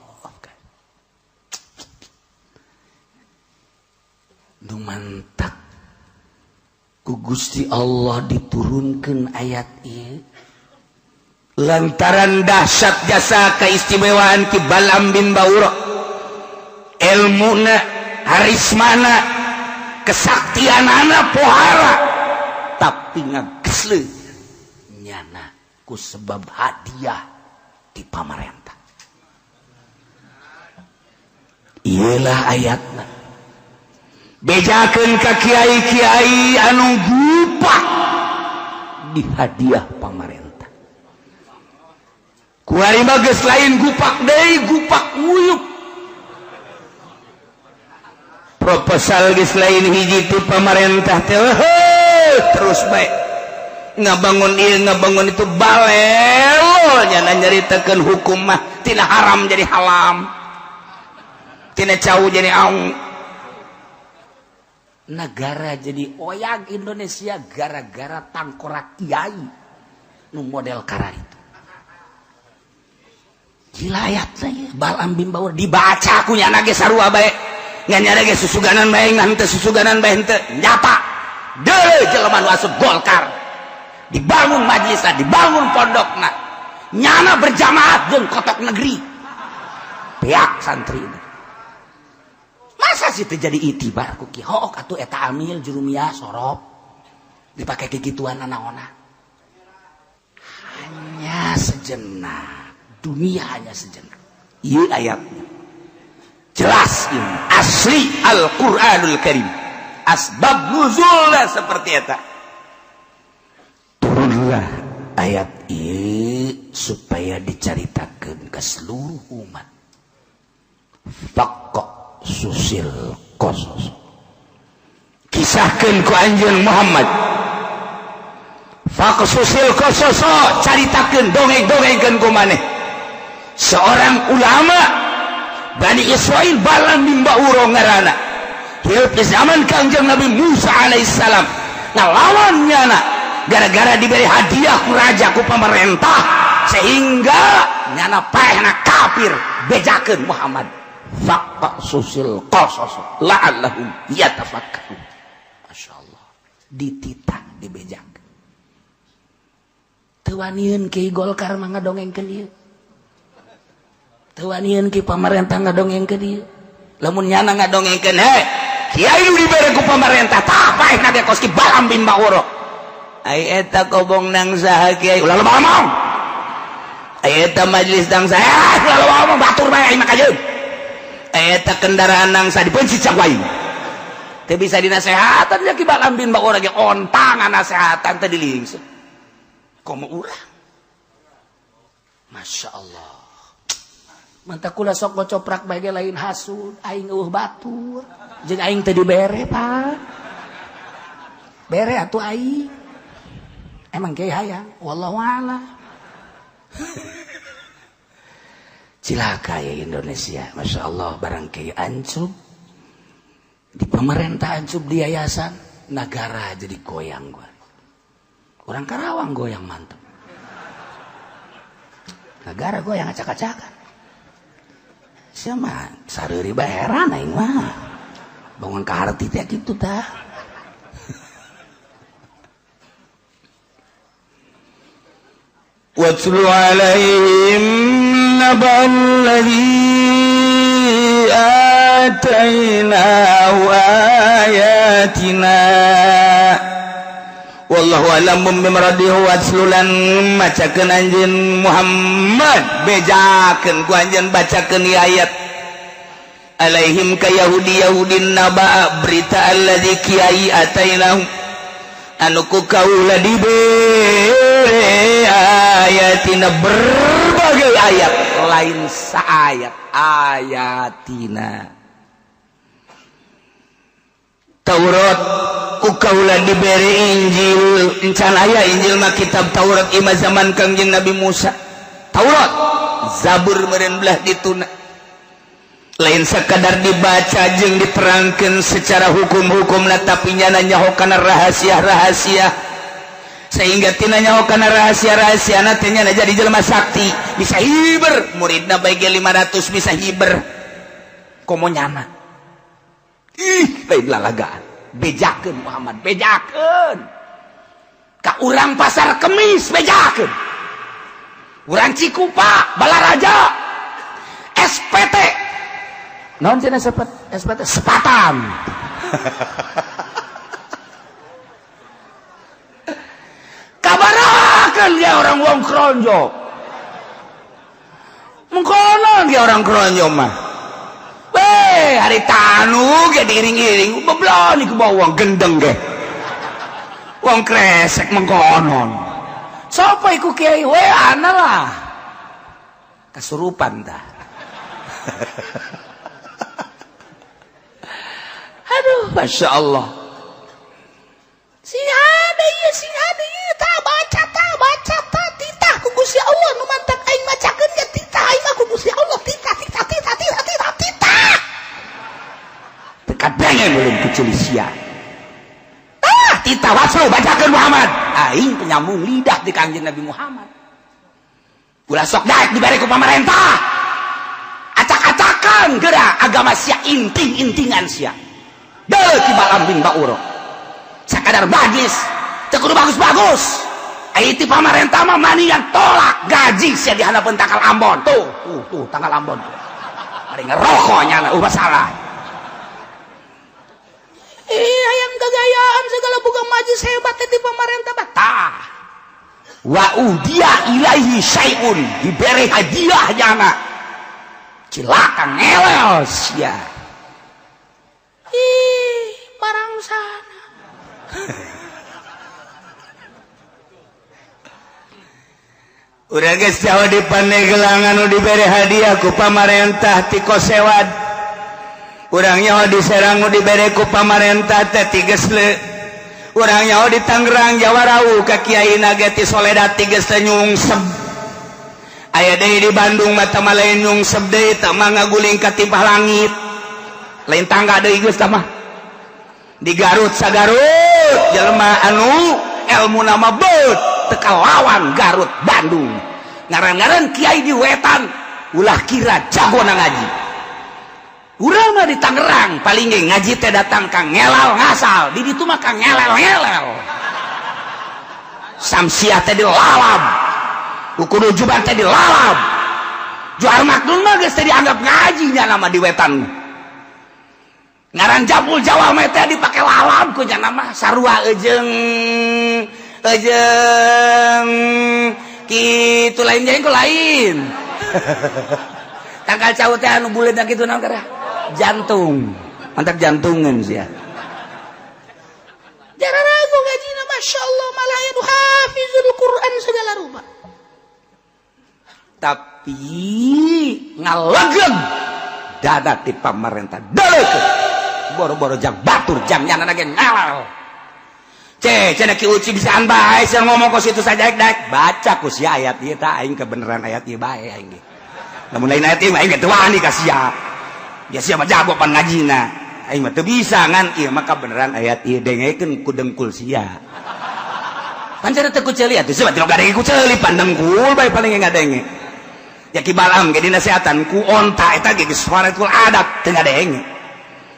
nu mantak ku Gusti Allah diturunkan ayat ieu lantaran dahsyat jasa keistimewaan Ki Balam bin Baura, ilmuna, harismana, kesaktianana pohara, tapi ngagesruk. Asli nyana ku sebab hadiah di pamarentah. Iyalah ayatna. Bejakeun ka kiai-kiai anu gupak di hadiah pamarentah. Kuari mah geus lain gupak deui, gupak nguyup. Proposal geus lain hiji ti pamarentah teh terus bae ngabangun ieu ngabangun itu balelo nyana nyaritakeun hukum mah tina haram jadi halam, tina cau jadi aung. Negara jadi oyag Indonesia gara-gara tangkorak kiai nu model kara itu. Gila ayatna ieu Balam bin Baur dibaca ku nyana ge sarua bae. Ngan nyana ge susuganan bae ngan teu susuganan bae henteu nyata. Deuleu jelema nu asup Golkar. Dibangun majelisna, dibangun pondokna. Nyana berjamaah jeung kotok negeri. Pihak santri. Masa sih terjadi itibar ku ki hook atuh eta amil jurumiyah sorop dipake kikituan nanaona. Hanya sejenak, dunia hanya sejenak. Ieu ayatnya jelas ini asli Al-Qur'anul Karim. Asbab nuzulna seperti eta. Turunlah ayat ieu supaya dicaritakeun ke seluruh umat. Faqqa susil qasos. Kisahkeun ku anjeun Muhammad. Faqsusil qasos, caritakeun dongeng-dongengkeun ku maneh. Seorang ulama Bani Israil Balam bin Bauro ngaranna. Hirup di zaman Kangjeng Nabi Musa alaihissalam. Ngalawan nyana gara-gara diberi hadiah ku raja ku pemerintah sehingga nyana paehna kafir bejakeun Muhammad. Faqsusil qasas la'allahum yatafakkarun. Masya Allah, dititah dibejak. Teu wanian ki Golkar mah ngadongengkeun ieu. Teu wanian ki pamarentah ngadongengkeun ieu. Lamun nyana ngadongengkeun he, kiai nu dibere ku pamarentah tah paehna ge kos ki Balam bin Bauro. Ai eta kobong nang saha kiai ulah loba omong. Ai eta majelis nang saha ulah loba omong batur bae aing mah kajeun. Eta kendaraan nang sa dipenci cak wae. Teu bisa dinasehatan ya ki Balam bin Bauro ge ontangan nasehatan teh dilingseut. Komo urang. Masya Allah. Mantap kula sok ngocoprak bae ge lain hasud, aing eueuh batur. Jeung aing teu dibere, Pak. Bere atuh aing. Emang kiai hayang, wallahu a'lam. Cilaka ya Indonesia, Masya Allah, barang kiai ancub di pemerintah ancub di yayasan negara jadi goyang gua. Orang Karawang goyang mantep. Negara goyang acak-acakan. Siapa sareuri bae heran aing mah. Bangun ka harti teh kitu tah. Watlu alaihim naba'al ladzi atainahu ayatina. Wallahu a'lam bimradihi watslulan macakeun anjeun Muhammad bejakeun ku anjeun bacakeun ieu ayat alaihim ka Yahudi Yahudin naba berita alladzi kiai atainahu anu ku kaula dibere ayatina berbagai ayat lain saayat ayatina Taurat ku kaula dibere Injil encan aya Injil mah kitab Taurat ima zaman Kangjeng Nabi Musa Taurat Zabur meureun belah dituna lain sekadar dibaca jeung diterangkeun secara hukum-hukumna tapi nyana nyaho kana rahasia-rahasia sehingga tina nyaho kana rahasia-rahasiana teh nyana jadi jelema sakti bisa hiber muridna bae ge 500 bisa hiber komo nyana ih lain lalagaan bejakeun Muhammad bejakeun ka urang Pasar Kemis bejakeun urang Cikupa Balaraja SPT naon cenah SPT sepatan orang wong kronjo. Mengkono ge orang kronjo mah. Weh, hari tanu ge diiring-iring beblon iku bawa wong gendeng ge. Wong kresek mengkonon. Sapa iku kiai? Weh, ana lah. Kesurupan tah. Aduh, Masya Allah. Sing ada ieu, sing ada ieu, tah baca titah ku Gusti Allah nu mantak aing macakeun ge titah aing mah ku Gusti Allah titah titah titah titah titah titah. Teu kadenge belum kuceli sia. Ah, titah wasu bacakeun Muhammad. Aing penyambung lidah di Kangjeng Nabi Muhammad. Ulah sok daek dibere ku pamarentah. Acak-acakan geura agama sia inting-intingan sia. Deuh ki Balaam bin Bauro. Sakadar majlis teu kudu bagus-bagus. Ai ti pamarentah mah manian tolak gaji sia di handapeun tangkal Ambon. Tuh, tuh, tuh tangkal Ambon. Bari ngerokok nyana masalah. Hayang gagayaan segala boga majlis hebat ti pamarentah mah. Tah. Wa udia ilaihi syai'un diberi hadiah nyana. Cilaka ngelel sia. Ih, barang sana. Urang geus jauh di Pandeglang anu diberi hadiah ku pamarentah ti Kosewad. Urang nyaho di Serang nu dibere ku pamarentah teh ti Gesle. Urang nyaho di Tangerang Jawarau ka kiai na ge ti Soledad ti Gesle nyungsep. Aya deui di Bandung mah teh lain nyungsep deui teh mah ngaguling ka timpah langit. Lain tangga deui geus tah mah. Di Garut sagarut jelema anu ilmu nama beut teu kalawan Garut Bandung. Ngaran-ngaran kiai di wetan ulah kira jago na ngaji. Urang mah di Tangerang paling ge ngaji teh datang ka ngelal ngasal, di ditu mah ka ngelel-ngelel. Samsiah teh dilalab. Kudu juban teh dilalab. Jual maknun mah geus teh dianggap ngaji nya nama di wetan. Ngaran jabul Jawa mah teh dipake lalab ku nya nama sarua ejeung ejeung kitu lain jeung ku lain. Tangkal cau teh anu buleudna kitu naon karah? Jantung. Mantap jantungan sia. Jararago ngajina masyaallah malah anu hafizul Quran segala rupa. Tapi ngalegeg dada ti pamarentah deuleukeun. Boro-boro jang batur jang nyana ge ngalal. Ce, cenah Ki Uci bisaan bae sia ngomong kos itu saja daek baca ku sia ayat ieu tah aing kebenaran ayat ieu bae aing ge. Lamun lain ayat ieu mah aing ge teu wani ka sia. Ya sia mah jago pan ngajina. Aing mah teu bisa ngan ieu mah kabeneran ayat ieu dengekeun ku dengkul sia. Pan cenah teu ku ceuli atuh sia mah teu ngadenge ku ceuli pan dengkul bae paling ngadenge. Ya Ki Balaam ge dinasehatan ku onta eta ge geus suaratul adat teu ngadenge.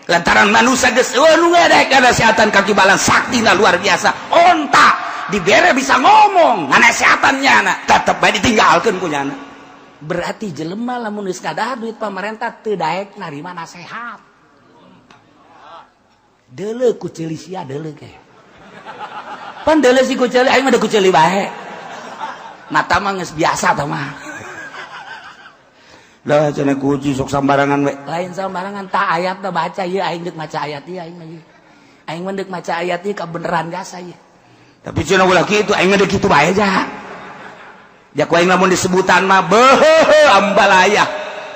Lantaran manusia geus eueuh nu ngadek nasehatan ka Ki Balaam saktina luar biasa. Onta dibere bisa ngomong nganasehatan nyana tetep bae ditinggalkeun ku nyana. Berarti jelema lamun geus kadahar duit pamarentah teu daek narima nasehat. Deuleu ku ceuli sia deuleu ge. Pan deuleu si ku ceuli aing mah da ku ceuli bae. Mata mah geus biasa tah mah. Lah cenah ku Uci sok sambarangan we. Lain sambarangan tah ayat tah baca ieu aing deuk maca ayat ieu aing mah ieu. Aing mah deuk maca ayat ieu kabeneran gasa ieu. Tapi cenah ulah kitu aing mah deuk kitu bae ja. Ja ku aing lamun disebutan mah beuh ambalaya.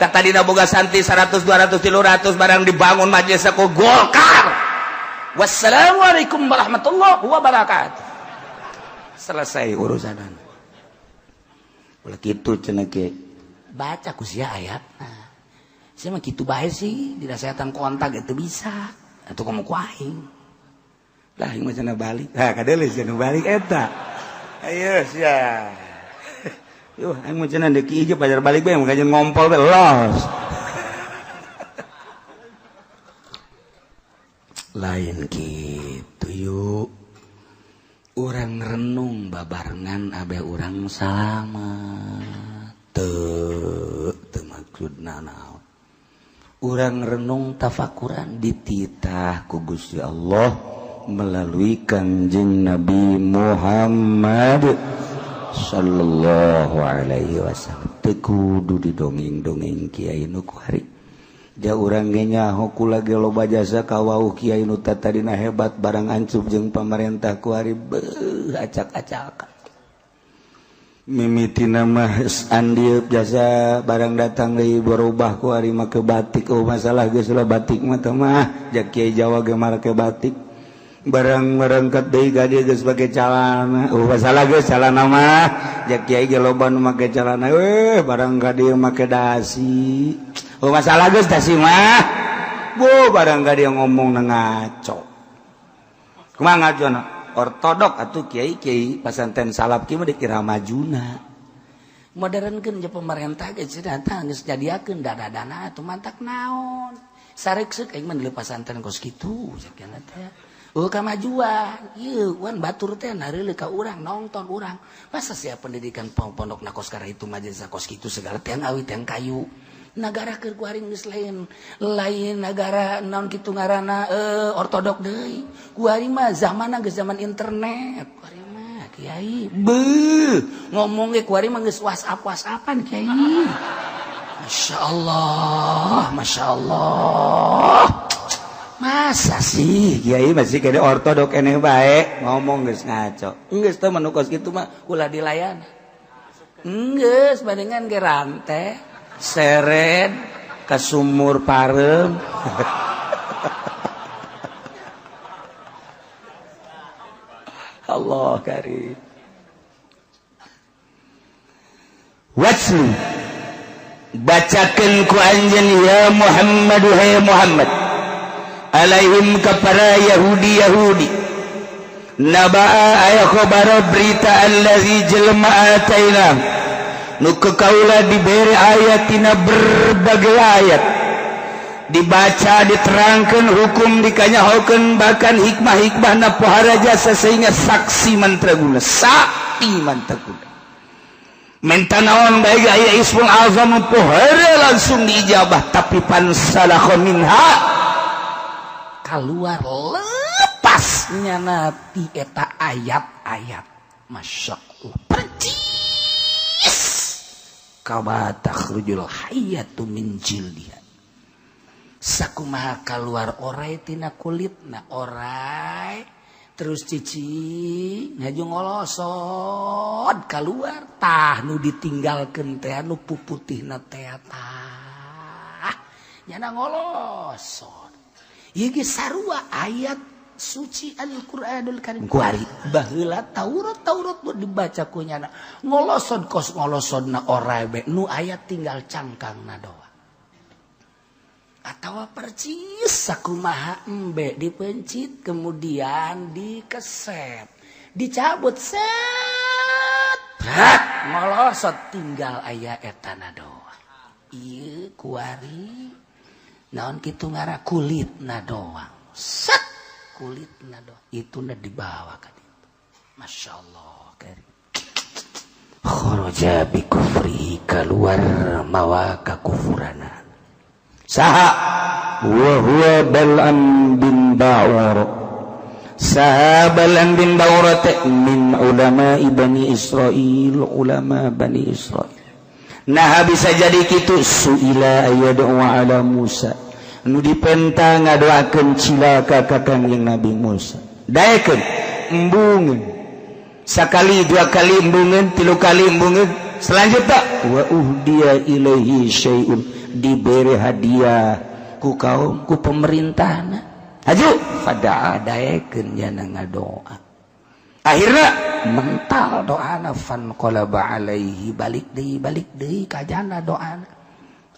Tah tadina boga santi 100 200 300 barang dibangun majelis ku Golkar. Wassalamualaikum warahmatullahi wabarakatuh. Selesai urusanan. Ulah kitu cenah ge. Baca ku sia ayatna. Sia mah kitu bae sih, dinasehatan kontak itu bisa. Atuh komo ku aing. Lah aing mah cenah balik. Ha kadeuleu cenah balik eta. Ayo sia. Yuh aing mah cenah deuk ieu pajar balik bae mun kajeun ngompol bae los. Lain kitu yuk. Urang renung babarengan abeh urang salamet. Teu maksudna naon. Urang renung tafakuran dititah ku Gusti Allah melalui Kangjeng Nabi Muhammad. sallallahu alaihi wasallam. Teu kudu didongeng-dongeng kiai nu kuari. Ja urang ge nyaho kula ge loba jasa ka wauh kiai nu tadina hebat barang ancup jeung pamarentah kuari beuh acak-acakan. Mimitina mah andieup jasa barang datang deui berubah kuari make batik. Oh masalah geus lah batik mah teh mah ja kiai Jawa ge make batik. Barang merengket deui ka dieu geus make calana. Oh masalah geus calana mah ja kiai ge loba nu make calana. Weh barang ka dieu make dasi. Oh masalah geus dasi mah. Bu barang ka dieu ngomong ngaco. Kumaha ngacona? Ortodok atuh kiai-kiai pasantren salaf kieu mah dikira majuna. Modernkeun je pemerintah ge cenah tah geus jadiakeun dana-dana atuh mantak naon. Sareukseuk aing mah di pasantren kos kitu sakieu teh. Oh kamajuan, ieu wan batur teh nareuleuh ka urang nonton urang. Masa sia pendidikan pondok na kos itu majelis kos kitu segala tiang awi tiang kayu. Nagara keur kuaring geus lain lain nagara naon kitu ngaranna ortodok deui. Kuari mah zamanna geus zaman internet. Kuari mah kiai beuh ngomong ge kuari mah geus WhatsApp-WhatsAppan kiai. Masyaallah, masyaallah. Masa sih kiai masih kene ortodok keneh bae ngomong geus ngaco. Geus teh mah kos kitu mah ulah dilayan. Geus bandingan ge rante seret ke sumur parem. Allah karim. Watslu bacakeun ku anjeun ya Muhammad hai Muhammad alaihim kepada Yahudi Yahudi nabaa aya khabar berita allazi jelma ataina nu kaula diberi ayatina berbagai ayat dibaca diterangkan hukum dikanyahokeun bahkan hikmah-hikmahna pohara jasa sehingga saksi mantraguna sakti mantraguna menta naon bae aya ismul azam pohara langsung diijabah tapi pansalakha minha keluar lepasnya nanti eta ayat-ayat. Masya Allah percis kama takhrujul hayyatu min jildiha. Sakumaha keluar orai tina kulitna orai terus cici ngaju ngolosod keluar tah nu ditinggalkeun teh nu puputihna teh tah nyana ngolosod. Ieu ge sarua ayat suci Al-Qur'anul Karim kuari baheula Taurat Taurat nu dibaca ku nyana ngolosod kos ngolosodna orai be nu ayat tinggal cangkangna doang atawa percis sakumaha embe dipencit kemudian dikeset dicabut set brat ngolosod tinggal aya etana doang. Ieu kuari naon kitu ngara kulitna doang set kulitna doang itu na dibawa ka ditu. Masya Allah karim. Kharaja bi kufrihi keluar mawa kakufurana saha wa huwa Bal'am bin Ba'ur saha Bal'am bin Ba'ur min ulama Bani Israil ulama Bani Israil. Nah bisa jadi kitu suila ayadu ala Musa nu dipenta ngadoakeun cilaka ka Kangjeng Nabi Musa daekeun embungeun sakali dua kali embungeun tilu kali embungeun selanjutnya wa uhdiya ilaihi syai'un diberi hadiah ku kaum ku pemerintahna haju fada'a daekeun nyana ngadoa akhirna mental doana fan qalaba alaihi balik deui kajana doana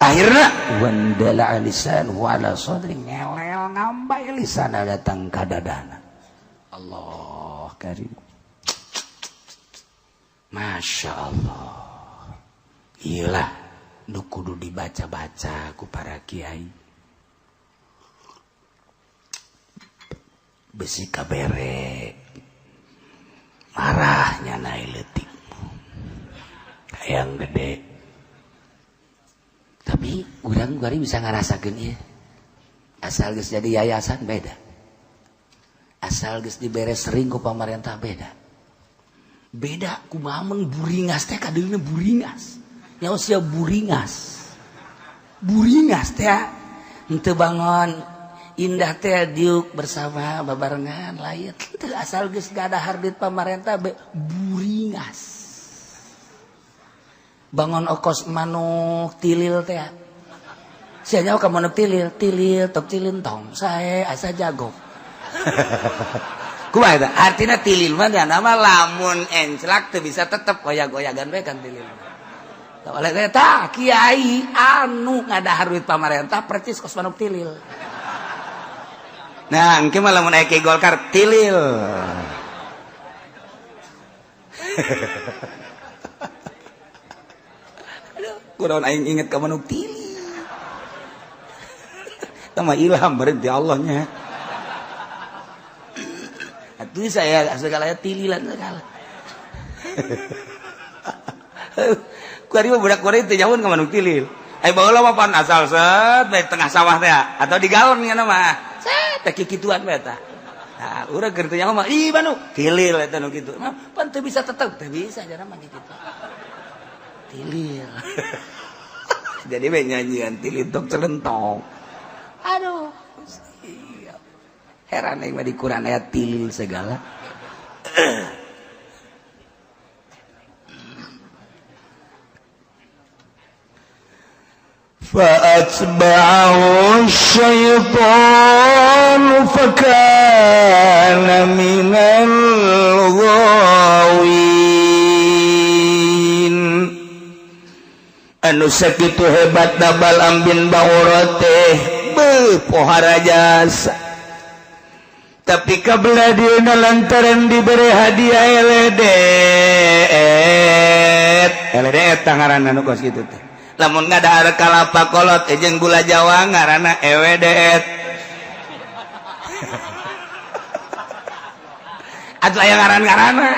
akhirna wandala lisan wa ala sadri ngelel ngambay lisana datang ka dadana. Allah karim. Masya Allah. Iyalah nu kudu dibaca-baca ku para kiai. Besi kabere marahnya naik leutik hayang gede. Tapi urang kuari bisa ngarasakeun ieu. Asal geus jadi yayasan beda. Asal geus dibere sering ku pamarentah beda. Beda kumaha mun buringas teh kadeulna buringas. Nyaho sia buringas. Buringas teh henteu bangon indah teh diuk bersama babarengan lain teu asal geus gadahar duit pamarentah be buringas. Bangon okos manuk tilil teh. Sia nyaho ka manuk tilil, tilil tok tilil tong sae asa jago. Kumaha eta? Artina tilil mah nama lamun enclak teu bisa tetep goyag-goyagan we kan tilil. Oleh eta kiai anu ngadahar duit pamarentah percis kos manuk tilil. Nah, engke mah lamun aya kiai Golkar tilil. Aduh, kunaon aing inget ka manuk tilil. Eta mah ilham berarti Allahnya. Atuh saya segala tililan segala. Kuari mah budak kuari teu jauh ka manuk tilil. Ai baheula mah pan asal set bae tengah sawah teh atau di galon nya mah. Set teh kikituan bae tah. Nah, urang keur teu nyaho mah ih manuk tilil eta nu kitu. Mah pan teu bisa tetep, teu bisa jana mah kitu. Tilil. Jadi we nyanyian tilil tok celentong. Aduh. Heran aing mah di Quran aya tilil segala. فأتبعه الشيطان فكان من الغاوين. Anu sakitu hebat Balaam bin Baura teh beuh pohara jasa. Tapi kabla dieuna lantaran diberi hadiah eledet. Eledet ngaranna nu kos kitu teh. Lamun ngadahar kalapa kolot jeung gula Jawa ngaranna ewedet. Atuh aya ngaran-ngaranna.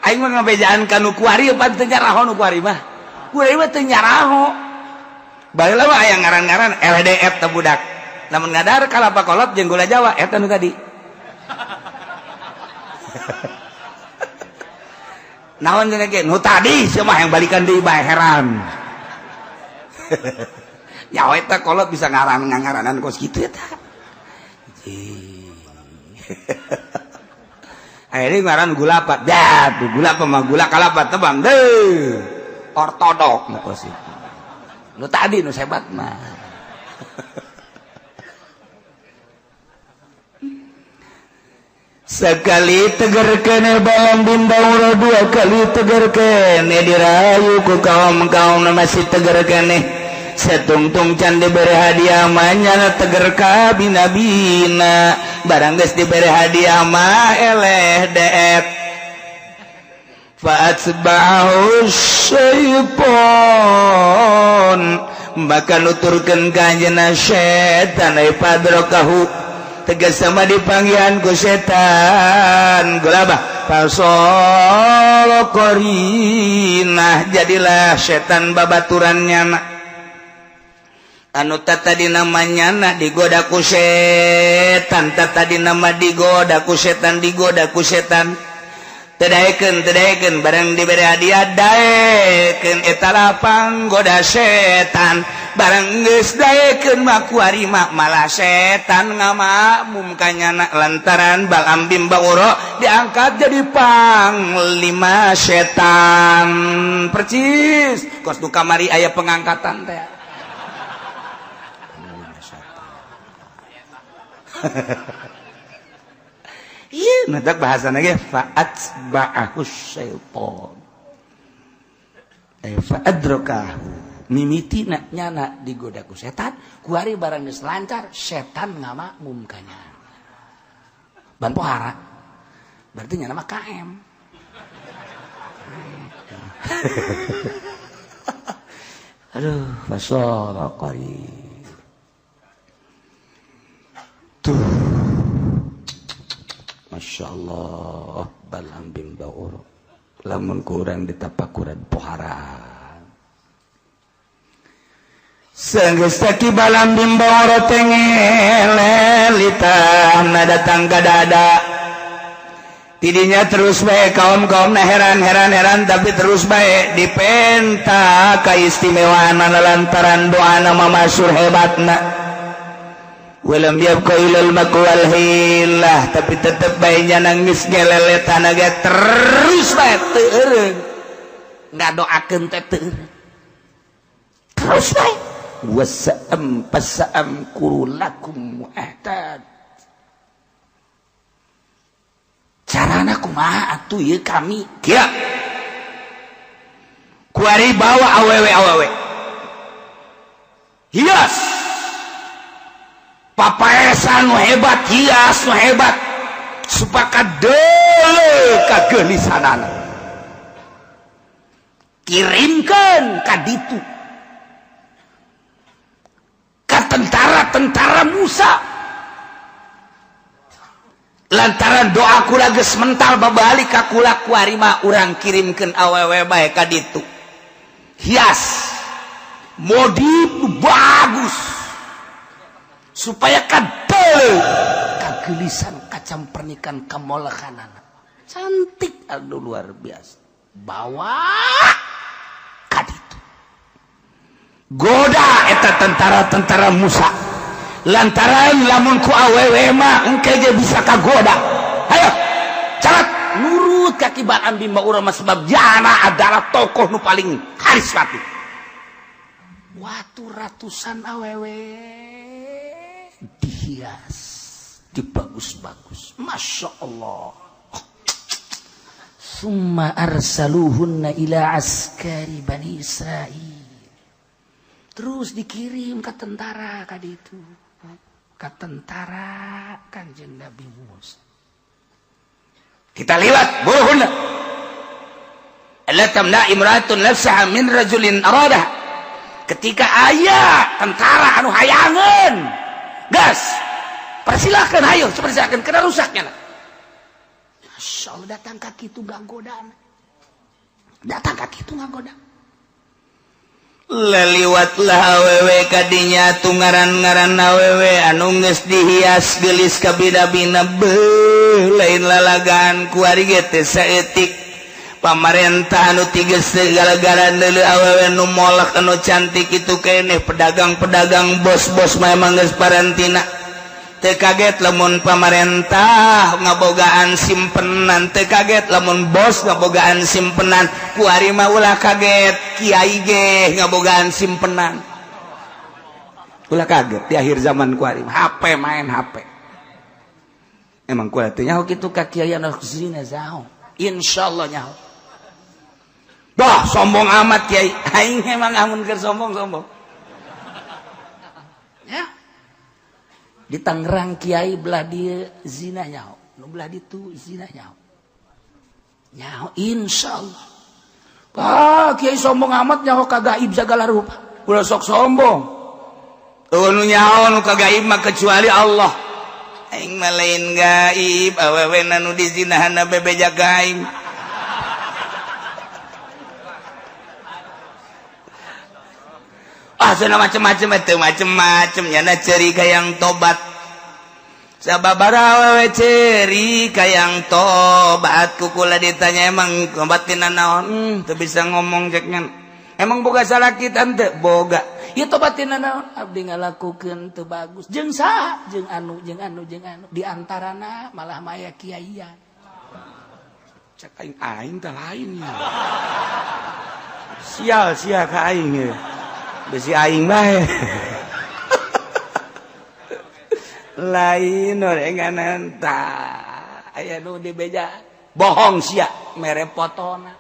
Aing mah ngabejaan ka nu kuari pan teu nyaraho nu kuari mah. Kuari mah teu nyaraho. Baheula mah aya ngaran-ngaran LDF teh budak. Lamun ngadahar kalapa kolot jeung gula Jawa eta nu tadi. Naon cenah ge? Nu tadi sia mah yang balikan deui bae heran. Ya eta kolot bisa ngaran ngangaranan kos kitu eta. Akhirnya ngaran gula apa? Dah, tuh gula apa mah gula kalapa tebang deh. Ortodok nu kos itu. Nu tadi nu hebat mah. Sekali tegar kene Balaam bin Baura, dua kali tegar kene dirayu ku kaum-kaum masih tegar kene. Setungtung can diberi hadiah mah nyana tegar ka bina-bina. Barang geus diberi hadiah mah eleh deet. Fa'atba'ahu syaiton, maka nuturkeun ka anjeunna setan ai padrokahu. Tegas sama dipanggihan ku setan gelabah fasolo korinah, jadilah setan babaturan nyana anu tadi namanya na digoda ku setan, tadi nama digoda ku setan, digoda ku setan. Tedaekeun tedaekeun barang diberi hadiah daekeun eta lapang goda setan. Barang geus daekeun mah kuari mah malah setan ngamakmum ka nyana lantaran Balaam bin Baura diangkat jadi panglima setan. Percis kos nu kamari aya pengangkatan teh. Iya, matak bahasana ge fa'atba'ahu syaitan. Fa'adrakahu. Mimiti na nyana digoda ku setan, kuari barang geus lancar, setan ngamakmum ka nyana. Ban pohara. Berarti nyana mah KM. Aduh, fasara qarib. Tuh. Masya Allah, Balaam bin Baura. Lamun kurang ditapakuran pohara. Sanggeus taki Balaam bin Baura teh ngelelitahna datang ka dada. Tidinya terus bae kaum-kaum na heran-heran-heran tapi terus bae dipenta kaistimewaan lantaran doana mamasyhur hebatna. Walam yabqa ilal maqwal hilah tapi tetep bae nya nangis geleletan ge terus bae teu eureun. Ngadoakeun teh teu eureun. Terus bae wasa'am pasa'am kurulakum mu'ahtad. Carana kumaha atuh ieu kami kieu kuari bawa awewe-awewe hias papaesan nu hebat hias nu hebat supaya deuleu kageulisanana kirimkeun ka ditu ka tentara-tentara Musa lantaran doa kula geus mental babalik ka kula kuari mah urang kirimkeun awewe bae ka ditu hias modif bagus supaya kadel kagelisan kacam pernikan kamolekhanana cantik aduh luar biasa bawa ka ditu goda eta tentara-tentara Musa lantaran lamun ku awewe mah engke ge bisa kagoda ayo carat nurut ka kibaan bimba urang mah sebab jana adalah tokoh nu paling karismatik watu ratusan awewe dihias dibagus-bagus Masya Allah summa arsaluhunna ila askari Bani Israil terus dikirim ke tentara ka ditu ke tentara Kanjeng Nabi Musa. Kita lihat buruhunna. La tamna imra'atun nafsaha min rajulin aradah. Ketika aya tentara anu hayangeun, gas. Persilahkan hayo, persilahkan kena rusaknya. Masya Allah datang ka kitu ngagodaan. Datang ka kitu ngagoda. Leliwatlah awewe kadinya tu ngaran-ngaran awewe anu geus dihias geulis kabina-bina beuh lain lalagaan kuari ge teh saeutik pamarentah anu tiges gara-gara deuleu awewe nu molek anu cantik itu keneh pedagang-pedagang bos-bos mah emang geus parantina teu kaget lamun pamarentah ngabogaan simpenan teu kaget lamun bos ngabogaan simpenan kuari mah ulah kaget kiai ge ngabogaan simpenan ulah kaget di akhir zaman kuari HP main HP emang kuari teh nyaho kitu ka kiai anu zina zaho insyaallah nyaho bah sombong amat kiai aing emang amun keur sombong-sombong ya di Tangerang kiai belah dia zina nyaho nu belah ditu zina nyaho nyaho insyaallah ah kiai sombong amat nyaho kagaib segala rupa ulah sok sombong eueuh nu nyaho nu kagaib mah kecuali Allah aing mah lain gaib awewe nu dizinahanna bebeja gaib ah sana macem-macem teu macem-macem nyana ceri kayang tobat sababaraha awewe ceri kayang tobat kukula ditanya emang tobat tina naon teu bisa ngomong cek ngan emang boga salaki tante boga ieu tobat tina naon abdi ngalakukeun teu bagus jeung saha jeung anu jeung anu jeung anu di antarana malah maya kiaian cek aing aing teh lain ya sial sia ka aing ye besi aing bae lain orenganan tah aya nu dibeja bohong sia mere fotona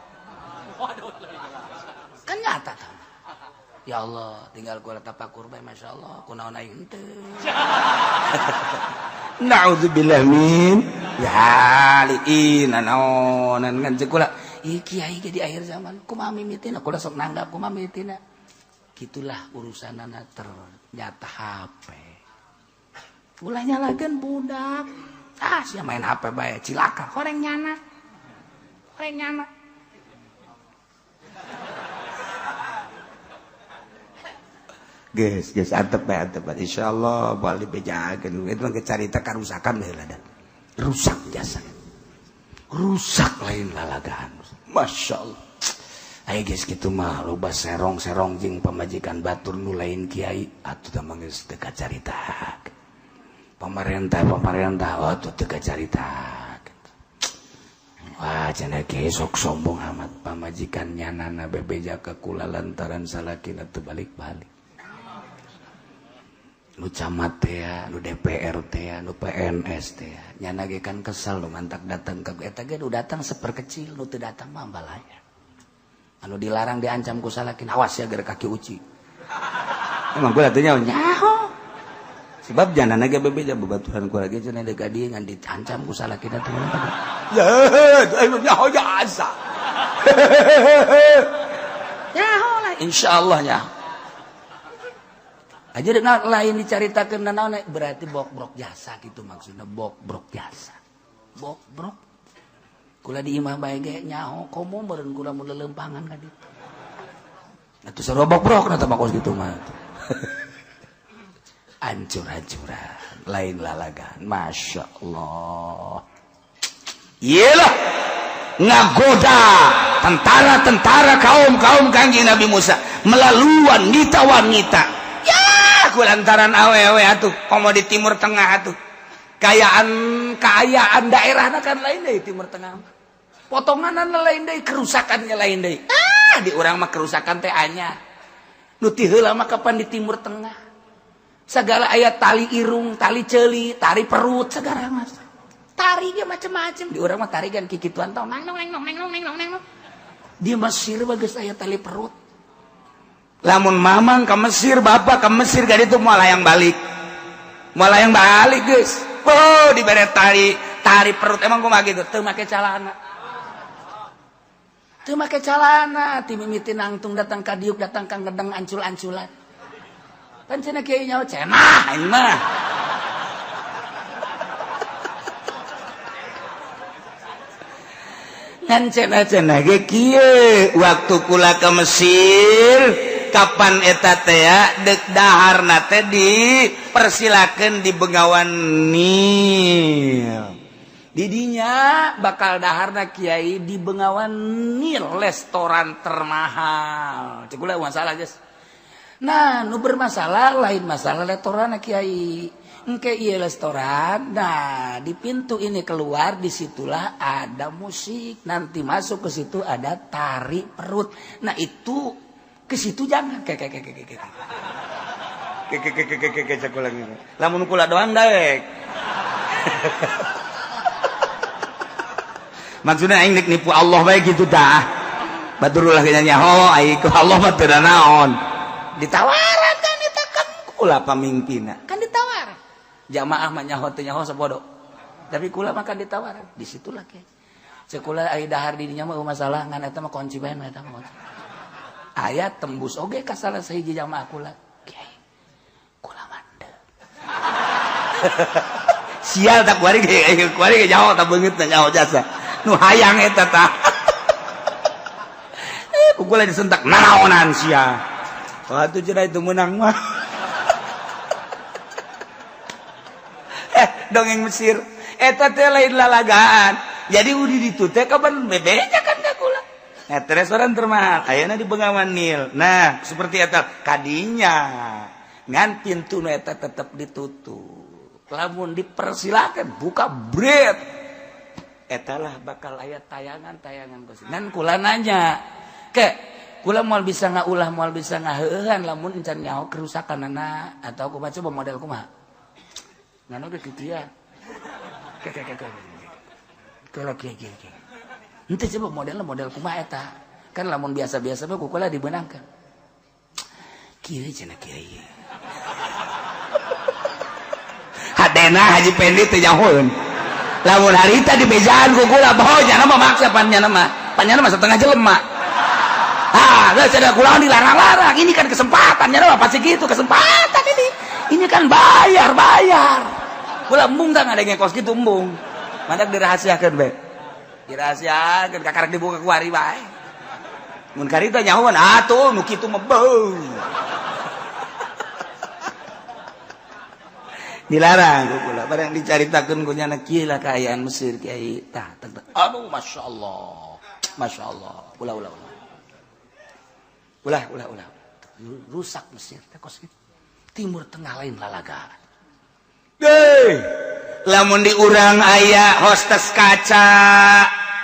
kan nyata tah ya Allah tinggal kula tapakur bae masyaallah kunaon aing teu naudzubillah min ya liin naonan ngan ceuk kula ieu kiai ge di akhir zaman kumaha mimitina kula sok nanggap kumaha mimitina gitulah urusanana ternyata HP ulah nyalakeun budak ah sia main HP bae cilaka horeng nyana horeng nyana geus geus antep bae antep bae insyaallah bal dibejakeun itu mah carita karusakan heula da rusak jasa Rusak lain lalagaan. Masya Allah. Ayo guys gitu mah loba serong-serong jeung pamajikan batur nu lain kiai atuh tah mah geus teu kacarita. Pemerintah oh atuh teu kacarita. Wah cenah kiai sok sombong amat pamajikan nyanana bebeja ka kula lantaran salakina teu balik-balik. Nu camat teh, nu DPR teh, nu PNS teh. Nyana ge kan kesel nu mantak datang ka eta ge nu datang seperkecil nu teu datang mah balaya. Anu dilarang diancam ku salakin awas ya gara kaki uci. Emang kula teh nyaho. Sebab janana ge bebeja babaturan kula ge cenah deuk ka dieu ngan diancam ku salakina teh. Ya, ayo nyaho jasa. Nyaho lah insyaallah nyaho. Aja dengan lain dicaritakeun nanaon berarti bokbrok jasa gitu maksudnya bokbrok jasa. Bokbrok. Kula di imah bae ge nyaho komo meureun kula mun leuleumpangan ka ditu. Atuh sarua bokbrok na teh mah kos kitu mah. Ancur-ancuran lain lalagan. Masya Allah. Iyalah ngagoda tentara-tentara kaum-kaum Kangjeng Nabi Musa melalui wanita-wanita. Ya, ku lantaran awewe atuh komo di Timur Tengah atuh. Kaayaan daerahna kan lain deui Timur Tengah. Potonganan lain deui, kerusakannya lain deui. Ah, di urang mah kerusakan teh anya. Nu ti heula mah kapan di Timur Tengah. Segala aya tali irung, tali ceuli, tali perut segala mah. Tari ge macem-macem. Di urang mah tari kan kikituan tong nang nang nang nang nang nang. Di Mesir bagus aya tali perut. Lamun mamang ke Mesir, bapak ke Mesir gak itu moal hayang balik. Moal hayang balik geus. Oh, dibere tali perut emang kumaha gitu? Teu make calana. Teu make calana, ti mimiti nangtung datang ka diuk datang ka ngedeng ancul-anculan. Pan cenah kiai nyaho cenah aing mah. Ngan cenah-cenah ge kieu waktu kula ke Mesir kapan eta teh deuk daharna teh dipersilakeun di Bengawan Nil. Didinya bakal daharna kiai di Bengawan Nil restoran termahal. Cek kula masalah geus. Nah, nu bermasalah lain masalah restoran kiai. Engke ieu restoran, nah di pintu ini keluar disitulah ada musik. Nanti masuk ke situ ada tari perut. Nah itu ke situ jangan kayak lamun kula doang daek. Maksudnya aing nek nipu Allah bae gitu dah. Batur ulah nyaho aing ku Allah mah teu naon. Ditawaran kan eta kan kula pamimpinna. Kan ditawaran. Jamaah mah nyaho teu nyaho sabodo. Tapi kula mah kan ditawaran. Disitulah ke. Cek kula ai dahar di dinya mah masalah ngan eta mah kunci bae eta mah. Aya tembus oge ka salah sahiji jamaah kula. Kiai. Kula mande. Sial tak kuari ge nyaho tak beungeut nyaho jasa. Nu hayang eta tah. Ku kula disentak nanaonan sia. Wah tuh cenah itu menang mah. Dongeng Mesir eta teh lain lalagaan. Jadi udi ditu teh kapan bebeja kan ka kula. Nah, restoran termahal ayeuna di Bengawan Nil. Nah, seperti eta kadinya ngan pintu nu eta tetep ditutup. Lamun dipersilakan buka bret. Eta lah bakal aya tayangan-tayangan kos. Ngan kula nanya, ke kula moal bisa ngaulah moal bisa ngaheueuhan lamun encan nyaho kerusakanana atau kumaha coba model kumaha. Ngan oge kitu ya. Ke ke ke ke. Ke ke ke. Henteu coba modelna model kumaha eta. Kan lamun biasa-biasa mah ku kula dibeunangkeun. Kieu cenah kieu. Hadena Haji Pendi teu nyahoeun. Lamun harita dibejaan ku kula baho nyana mah maksa pan nyana mah. Pan nyana mah setengah jelema. Ah, geus cenah kula dilarang-larang. Ini kan kesempatan nyana mah pasti gitu kesempatan ini. Ini kan bayar. Kula embung tah ngadenge kos kitu embung. Mantak dirahasiakeun bae. Dirahasiakeun kakarek dibuka ku ari bae. Mun karita nyahoan atuh nu kitu mah beuh. Dilarang ku kula barang dicaritakeun ku nyana, kieu lah kaayaan Mesir, Kiai. Tah, aduh, Masya Allah, Masya Allah, ulah, ulah, ulah, ulah, ulah, ulah, rusak Mesir teh kos kitu. Timur Tengah lain lalaga. Deh, lamun di urang aya hostes kaca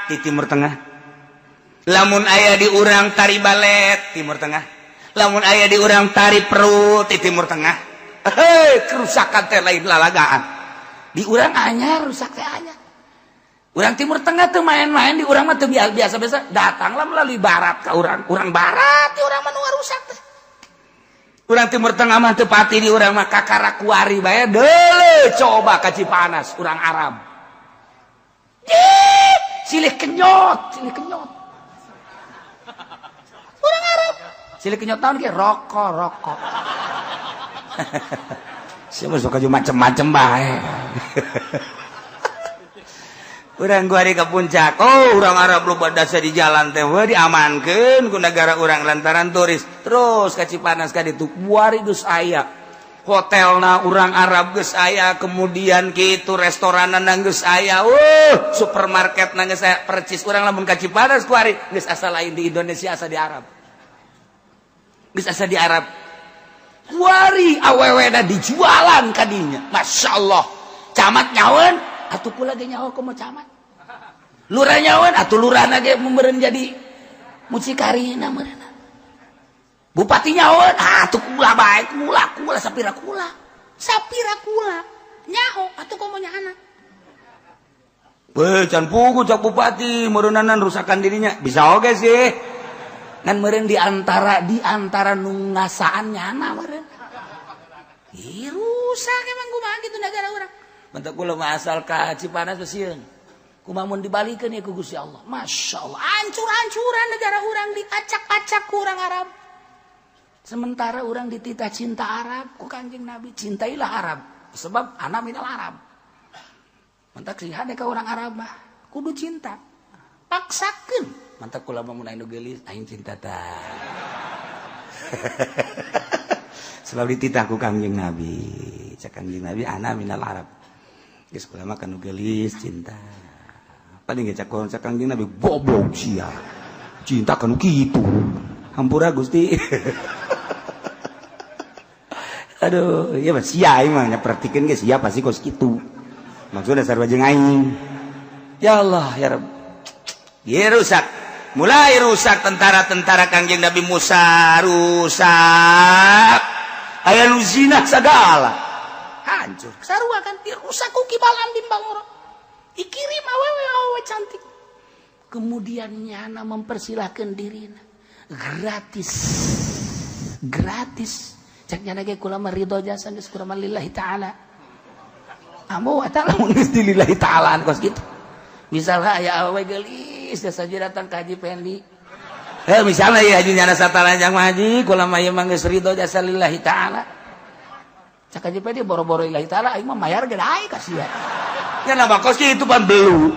di Timur Tengah, lamun aya di urang tari balet, Timur Tengah, lamun aya di urang tari perut, di Timur Tengah. Hei, kerusakan teh lain lalagaan. Di urang anyar, rusak teh anyar. Urang Timur Tengah tuh main-main, di urang mah teu biasa-biasa, datanglah melalui barat ke urang, urang barat di urang mah nu rusak teh. Urang Timur Tengah mah teu pati di urang mah, kakara kuari bae deuleu coba ka Cipanas urang Arab. Ih, silih kenyot, silih kenyot. Urang Arab. Silih kenyot naon ge? Rokok, rokok. Siapa suka macem-macem bae. Urang gua ke puncak, oh, urang Arab loba dasa di jalan teh, wah, diamankeun ku negara urang lantaran turis. Terus ka Cipanas ka ditu buari geus aya. Hotelna urang Arab geus aya, kemudian kitu restoranan geus aya, supermarket na geus aya percis. Urang lamun ka Cipanas kuari geus asa lain di Indonesia, asa di Arab. Geus asa di Arab. Kuari awewena dijualan kadinya. Masya Allah. Camat nyawen, atuh kula ge nyaho komo camat. Lurah nyawen, atuh lurah ge meureun jadi mucikarina meureun. Bupati nyawen, ah, atuh kula bae, kula, kula sapira kula. Sapira kula. Nyaho atuh komo nyaana. Weh, can pugu cak bupati, meureunanan rusakan dirinya. Bisa oge sih. Ngan meureun di antara nu ngasaan nyana meureun. Ih, rusak emang kumaha gitu negara urang. Bentuk kula mah asal ka Cipanas sieun. Kumaha mun dibalikeun ya ku Gusti Allah. Masya Allah, hancur-hancuran negara urang diacak-acak ku urang Arab. Sementara orang dititah cinta Arab ku Kanjeng Nabi, cintailah Arab sebab ana minal Arab. Mantak sih hade ka orang Arab mah kudu cinta. Paksakeun. Mantak kula mah mun anu geulis aing cinta tah. Sebab dititah ku Kanjeng Nabi. Cak Kanjeng Nabi, ana minal Arab. Geus kula mah kanu geulis cinta. Paling ge cak Kanjeng Nabi, goblok sia. Cinta kanu kitu. Hampura, Gusti. Aduh, iya mah sia emang nyapertikeun ge sia pasti kos kitu. Maksudnya sarua jeung aing. Ya Allah, ya Rabb. Dia rusak. Mulai rusak tentara-tentara Kangjeng Nabi Musa rusak. Aya nu zina sagala. Hancur. Sarua kan dirusak ku Ki Balam bin Baura. Dikirim awewe awewe cantik. Kemudian nyana mempersilahkan dirina gratis. Gratis. Cak nyana ge kula mah ridho jasa geus, kula mah lillahi ta'ala. Ambo wa ta'ala mun geus di lillahi ta'ala kos kitu. Misalnya aya awewe geulis jasa datang ka Haji Pendi. Eh, misalnya ya haji nyana sataranjang mah, haji kula mah ieu mah geus ridho jasa lillahi ta'ala. Cak Haji Pendi, boro-boro lillahi ta'ala, aing mah mayar ge daek ka sia. Ya nama kos kitu pan belu.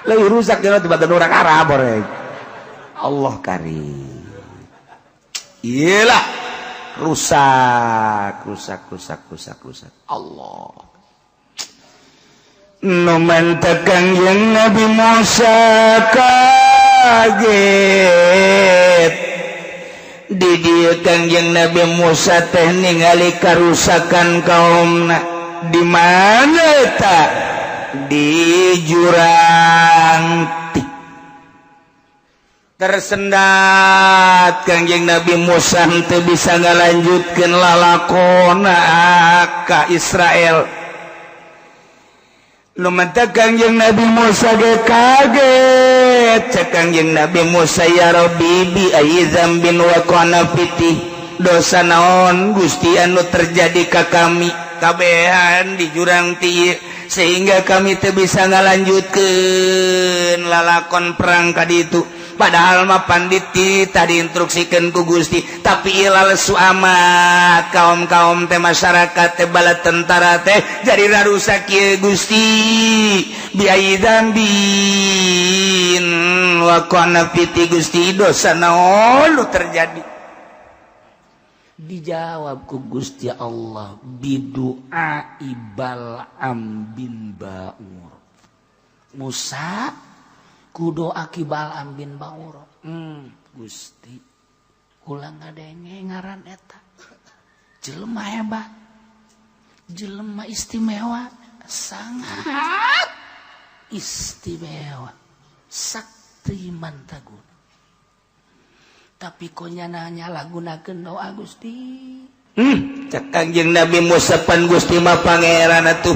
Lebih rusak jalan di badan orang Arab oreng. Allah karim. Iyalah rusak, rusak, rusak, rusak, rusak. Allah. Nu mantak Kangjeng Nabi Musa kaget. Di dieu Kangjeng Nabi Musa teh ningali karusakan kaumna. Di mana eta? Di jurang Tih. Tersendat Kangjeng Nabi Musa, teu bisa ngalanjutkeun lalakona ka Israel. Nu mantak Kangjeng Nabi Musa ge kaget. Cek Kangjeng Nabi Musa, ya Rabbi, bi ayyi dzambin waqa'na fi Tih, dosa naon, Gusti, anu terjadi ka kami kabehan di jurang Tih sehingga kami teu bisa ngalanjutkeun lalakon perang ka ditu? Padahal mah panditi tadi instruksikan ku Gusti, tapi ila lesu amat kaum-kaum teh, masyarakat teh, bala tentara teh jadi rarusak kieu. Gusti, bi ayyi dzambin waqa'na fi Tih, Gusti, dosa naon nu terjadi? Dijawab ku Gusti Allah bidu'a Bal'am bin Ba'ur. Musa ku doa ki Bal'am bin Ba'ur. Gusti ulah ngadenge ngaran eta. Jelema hebat. Jelema istimewa, sangat istimewa. Sakti mantaguna. Tapi kok nyana lagunakeun doa Gusti. Cek Kangjeng Nabi Musa pan Gusti mah pangeran atuh.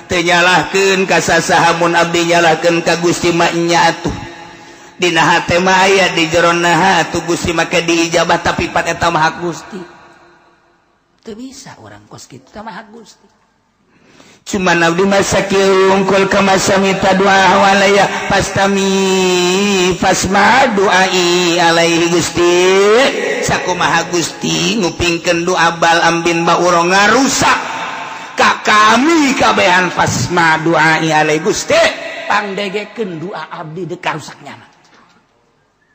Teu nyalahkeun ka sasaha mun abdi nyalahkeun ka Gusti mah nya atuh. Dina hate mah aya di jero naha atuh Gusti mah ke diijabah tapi pan eta mah hak Gusti. Teu bisa urang kos kitu teh mah hak Gusti. Cuman abdi mah sakieu wungkul ka masa mita doa walaya pastami fasma doai alaihi Gusti. Sakumaha Gusti ngupingkeun doa Bal'am bin Ba'ur ngarusak ka kami kabehan fasma doai alaihi Gusti. Pangdegekeun doa abdi deuk karusak nyana.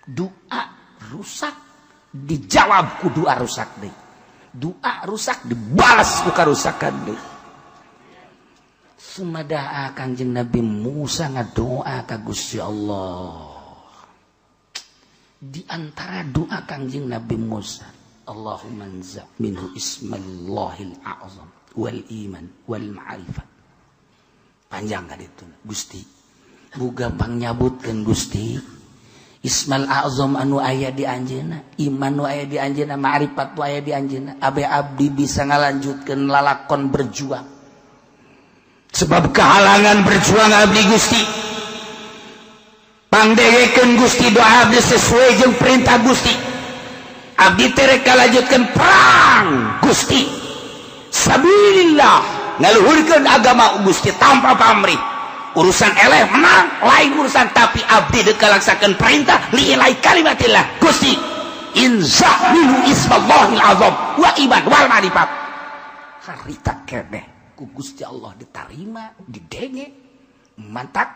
Doa rusak dijawab ku doa rusak deui. Doa rusak dibalas ku karusakan deui. Sumada'a Kangjeng Nabi Musa ngadoa ka Gusti Allah. Di antara doa Kangjeng Nabi Musa, Allahumma anza minhu ismallahil a'zam wal iman wal ma'rifat. Panjang kan itu Gusti. Buga pangnyabutkeun Gusti Ismal A'zam anu aya di anjeunna, iman nu aya di anjeunna, ma'rifat nu aya di anjeunna. Abe abdi bisa ngalanjutkeun lalakon berjuang. Sebab kehalangan berjuang abdi Gusti. Pangdegekeun Gusti doa abdi sesuai jeung perintah Gusti. Abdi teh rek kalanjutkeun perang Gusti. Sabilillah ngaluhurkeun agama Gusti tanpa pamrih. Urusan eleh menang lain urusan, tapi abdi dek kalaksakeun perintah liilai kalimatillah Gusti. Inza minhu ismallahil azam wa iman wal ma'rifat. Harita keneh ku Gusti Allah ditarima, didenge, mantak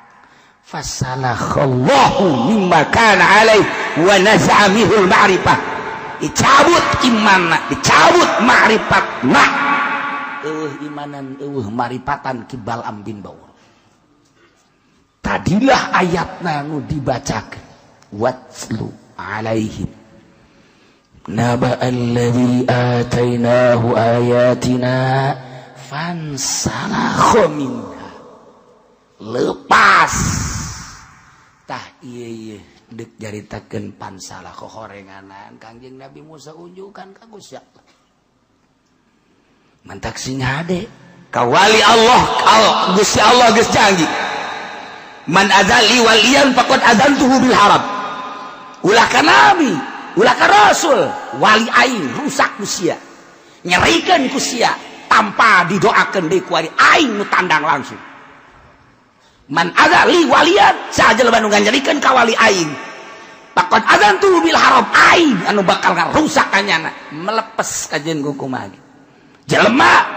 fasalakhallahu mimma kana alaih wa naza'a minhul ma'rifah. Dicabut imanna, dicabut ma'rifatna. Eueuh imanan, eueuh maripatan ki Bal'am bin Ba'ur. Tadilah ayatna nu dibacakeun. Watlu alaihim naba alladzi atainahu ayatina fansalakha minha. Lepas tah ieu ieu deuk jaritakeun pansalakha horenganan Kangjeng Nabi Musa unjukan ka Gusti Allah. Mantak sing hade ka wali Allah, Gusti Allah geus janji. Man adzali waliyan faqad adzantuhu bil harab. Ulah ka nabi, ulah ka rasul, wali aing rusak ku sia. Nyerikeun ku sia tanpa didoakeun deui ku aing nu tandang langsung. Man adzali waliyan saha jelema nu nganyerikeun ka wali aing. Faqad adzantuhu bil harab, aing anu bakal ngarusak ka nyana, melepas kajeun ku kumaha. Jelema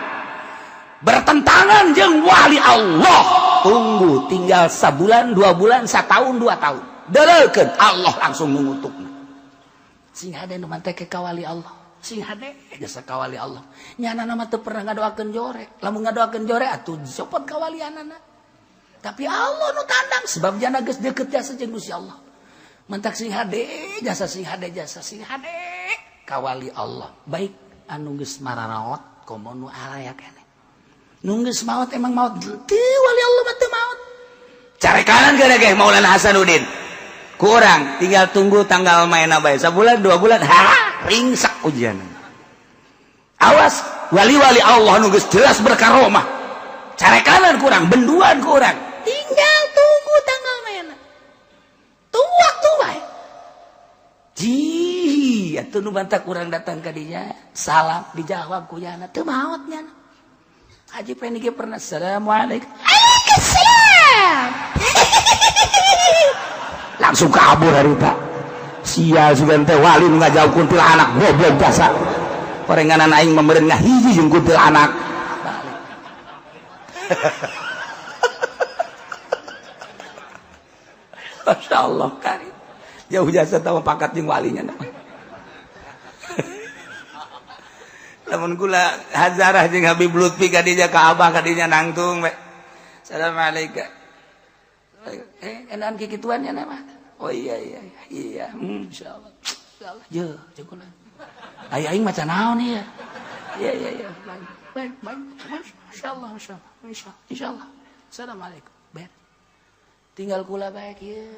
bertentangan jeung wali Allah. Tunggu tinggal sabulan, 2 bulan, satahun, 2 tahun. Deleukeun Allah langsung mengutukna. Sing hade nu manteke ka wali Allah. Sing hade jasa ka wali Allah. Nyana mah teu pernah ngadoakeun jore. Lamun ngadoakeun jore atuh dicopot kawalianana. Tapi Allah nu tandang sebab jana geus deukeut jasa jeung Gusti Allah. Mantak sing hade jasa, sing hade jasa, sing hade ka wali Allah. Baik anu geus mararaot komo nu araya keneh. Nu geus maot emang maot teu wali Allah mah teu maot. Carekanan gara ge Maulana Hasanuddin. Kurang tinggal tunggu tanggal main bae. Sabulan 2 bulan ha ringsak ujian. Awas wali-wali Allah nu geus jelas berkaromah. Carekanan kurang, benduan kurang. Tinggal tunggu tanggal main. Tunggu waktu bae. Ji, atuh nu bantak kurang datang ka dinya, salam dijawab ku nyana teu maot nyana. Haji Pendi ge pernah assalamualaikum. Waalaikumsalam. Langsung kabur harita. Sia sugan teh wali nu ngajauh kuntilanak goblok jasa. Korenganan aing meureun ngahiji jeung kuntilanak. Balik. Masya Allah karim. Jauh jasa tahu pangkat jeung walinya. Lamun kula hazarah jeung Habib Lutfi kadinya ka Abah kadinya nangtung we. Assalamualaikum. Enakan kikituan nya mah. Oh iya iya iya, insyaallah. Insyaallah. Je, jeung kula. Ai aing maca naon ieu? Iya iya iya. Baik baik. Insyaallah insyaallah. Insyaallah. Insyaallah. Assalamualaikum. Ber. Tinggal kula baik ieu.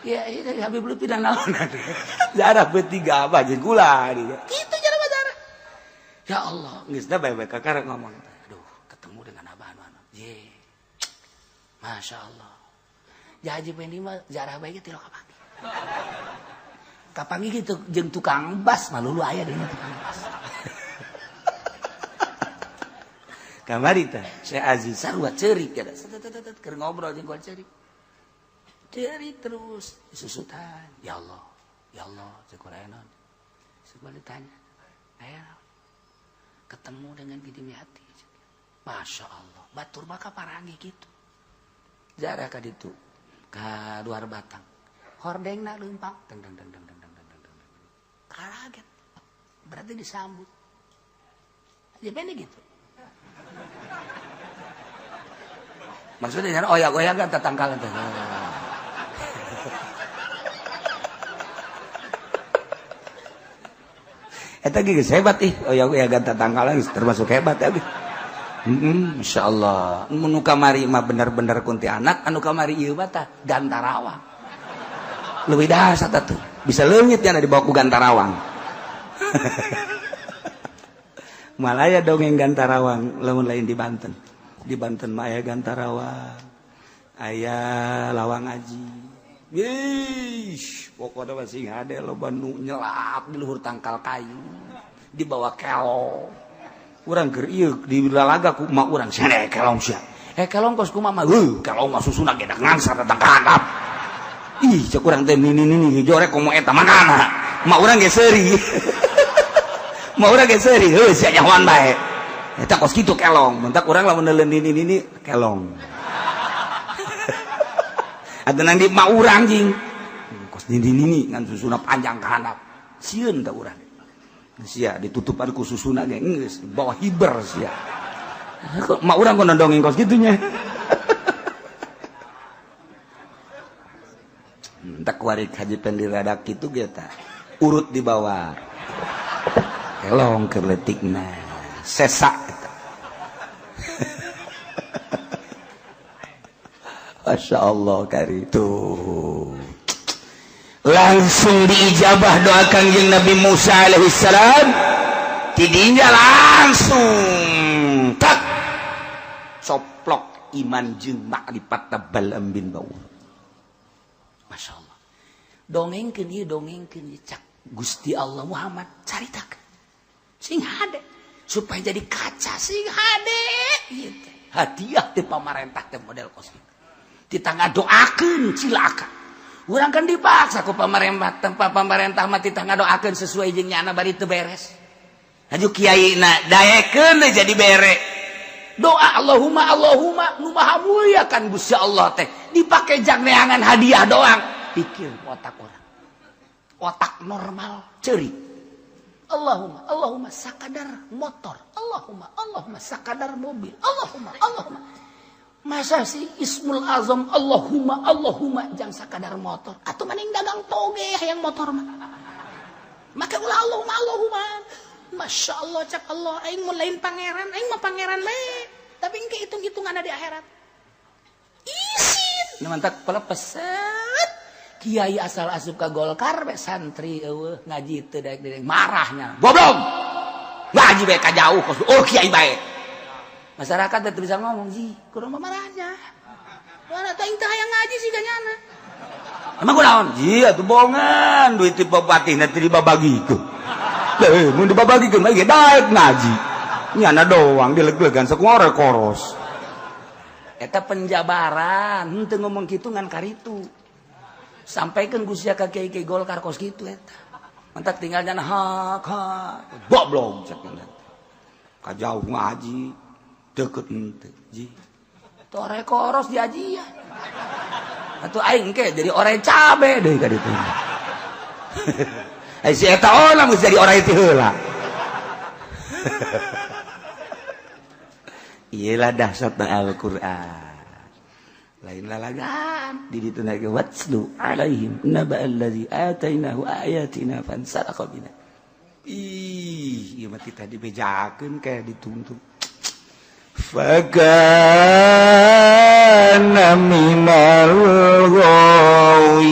Ya, iya Habib Lutfi dan naon. Jarah bertiga abah jeung kula dia. Kitu jarah mah jarah. Ya Allah, geus da bae-bae kakara ngomong. Aduh, ketemu dengan abah anu. Ye. Masya Allah. Haji Pendi mah jarah bae ge tiro kapanggih. Kapanggih gitu jeung tukang bas mah lulu aya deui tukang bas. Kamari teh Syekh Aziz sarua ceurik ya. Keur ngobrol jeung kula ceurik. Ceurik terus susutan. Ya Allah, ya Allah, cek kula naon. Cek kula ditanya. Aya ketemu dengan Gidimiati. Masya Allah, batur maka parangi gitu. Jarah ka ditu ka luar batang. Hordengna leumpang deng deng deng deng deng deng deng deng. Kaget. Berarti disambut. Aja pene gitu. Maksudnya oyak-oyak kan tetangkalan teh. Eta geus hebat ih, oyak-oyak tetangkalan termasuk hebat ya. Insyaallah. Mun nu kamari mah bener-bener kuntianak, anu kamari ieu mah tah Gantarawang. Leuwih dahsyat atuh. Bisa leungit nya dibawa ku Gantarawang. Malaya dongeng Gantarawang lamun lain di Banten. Di Banten mah aya Gantarawang, aya Lawang Aji. Ih, pokoknya masih ada loba nu nyelap di luhur tangkal kayu, dibawa kelong. Urang keur ieu di lalaga ku emak urang sia kelong sia. Kelong kos kumaha mah? Heuh, kelong mah susuna ge ngangsar datang ka handap. Ih, cek urang teh nini-nini jorek komo eta makana. Emak urang ge seuri. Emak urang ge seuri, heuh sia nyahoan bae. Eta kos kitu kelong, mentak urang lamun neuleun nini-nini kelong. Atuh nang di emak urang jing. Kos nini-nini ngan susuna panjang ka handap. Sieun ta urang. Sia ditutupan ku susuna ge geus bawa hiber sia. Mak urang kok nondongin kos kitunya. Entak warik Haji Pendi rada kitu ge tah. Urut di bawah. Kelong keur leutikna. Sesak eta. Masya Allah kari tuh. Langsung diijabah doa Kangjeng Nabi Musa alaihissalam. Tidinya langsung tak coplok iman jeung makrifat Balaam bin Baur. Masya Allah. Dongengkeun ieu dongengkeun ieu cak Gusti Allah Muhammad caritakeun. Sing hade supaya jadi kaca sing hade ieu teh. Hadiah ti pamarentah teh model kos kitu. Ditangga doakeun cilaka. Urang kan dipaksa ku pamarentah, tempat pamarentah mah titah ngadoakeun sesuai jeung nyana bari teu beres. Haju kiai na daekeun jadi bere. Doa Allahumma Allahumma nu maha mulia kan Gusti Allah teh dipake jang neangan hadiah doang. Pikir otak orang. Otak normal ceurik. Allahumma Allahumma sakadar motor. Allahumma Allahumma sakadar mobil. Allahumma Allahumma. Masa sih Ismul Azam Allahumma Allahumma jang sakadar motor atau maning dagang toge hayang motor mah. Maka ulah Allahumma Allahumma. Masya Allah cak Allah aing mun lain pangeran aing mah pangeran bae. Tapi engke hitung-hitungan di akhirat. Isin. Nu mantak pelepeset. Kiai asal asup ka Golkar be santri eueuh ngaji teu daek marahnya. Goblok. Ngaji bae ka jauh kos. Oh kiai bae. Masyarakat teh bisa ngomong ji, kurang marahnya. Mana teh teh hayang ngaji sih ganyana. Emang kunaon? Ji atuh bohongan duit ti bupati na teu dibabagikeun. Leuh, mun dibabagikeun mah ge daek ngaji. Nyana doang dileg-legan sok ngore koros. Eta penjabaran, henteu ngomong kitu ngan karitu. Sampaikeun Gusti ka kiai-kiai Golkar kos kitu eta. Mantak tinggal nyana hak hak. Goblok cek nyana. Ka jauh ngaji. Deket ente ji tore koros diajian atuh aing ke jadi orang cabe deui ka ditu. Ai si eta olah geus jadi orang teh heula. Iyalah, dahsyat Al-Qur'an, lain lalagan di ditu lagi. Watlu alaihim naba allazi atainahu ayatina fansalakha minha. Ih, ieu mah tadi bejakeun kayak dituntut. Fakana minal ghawin.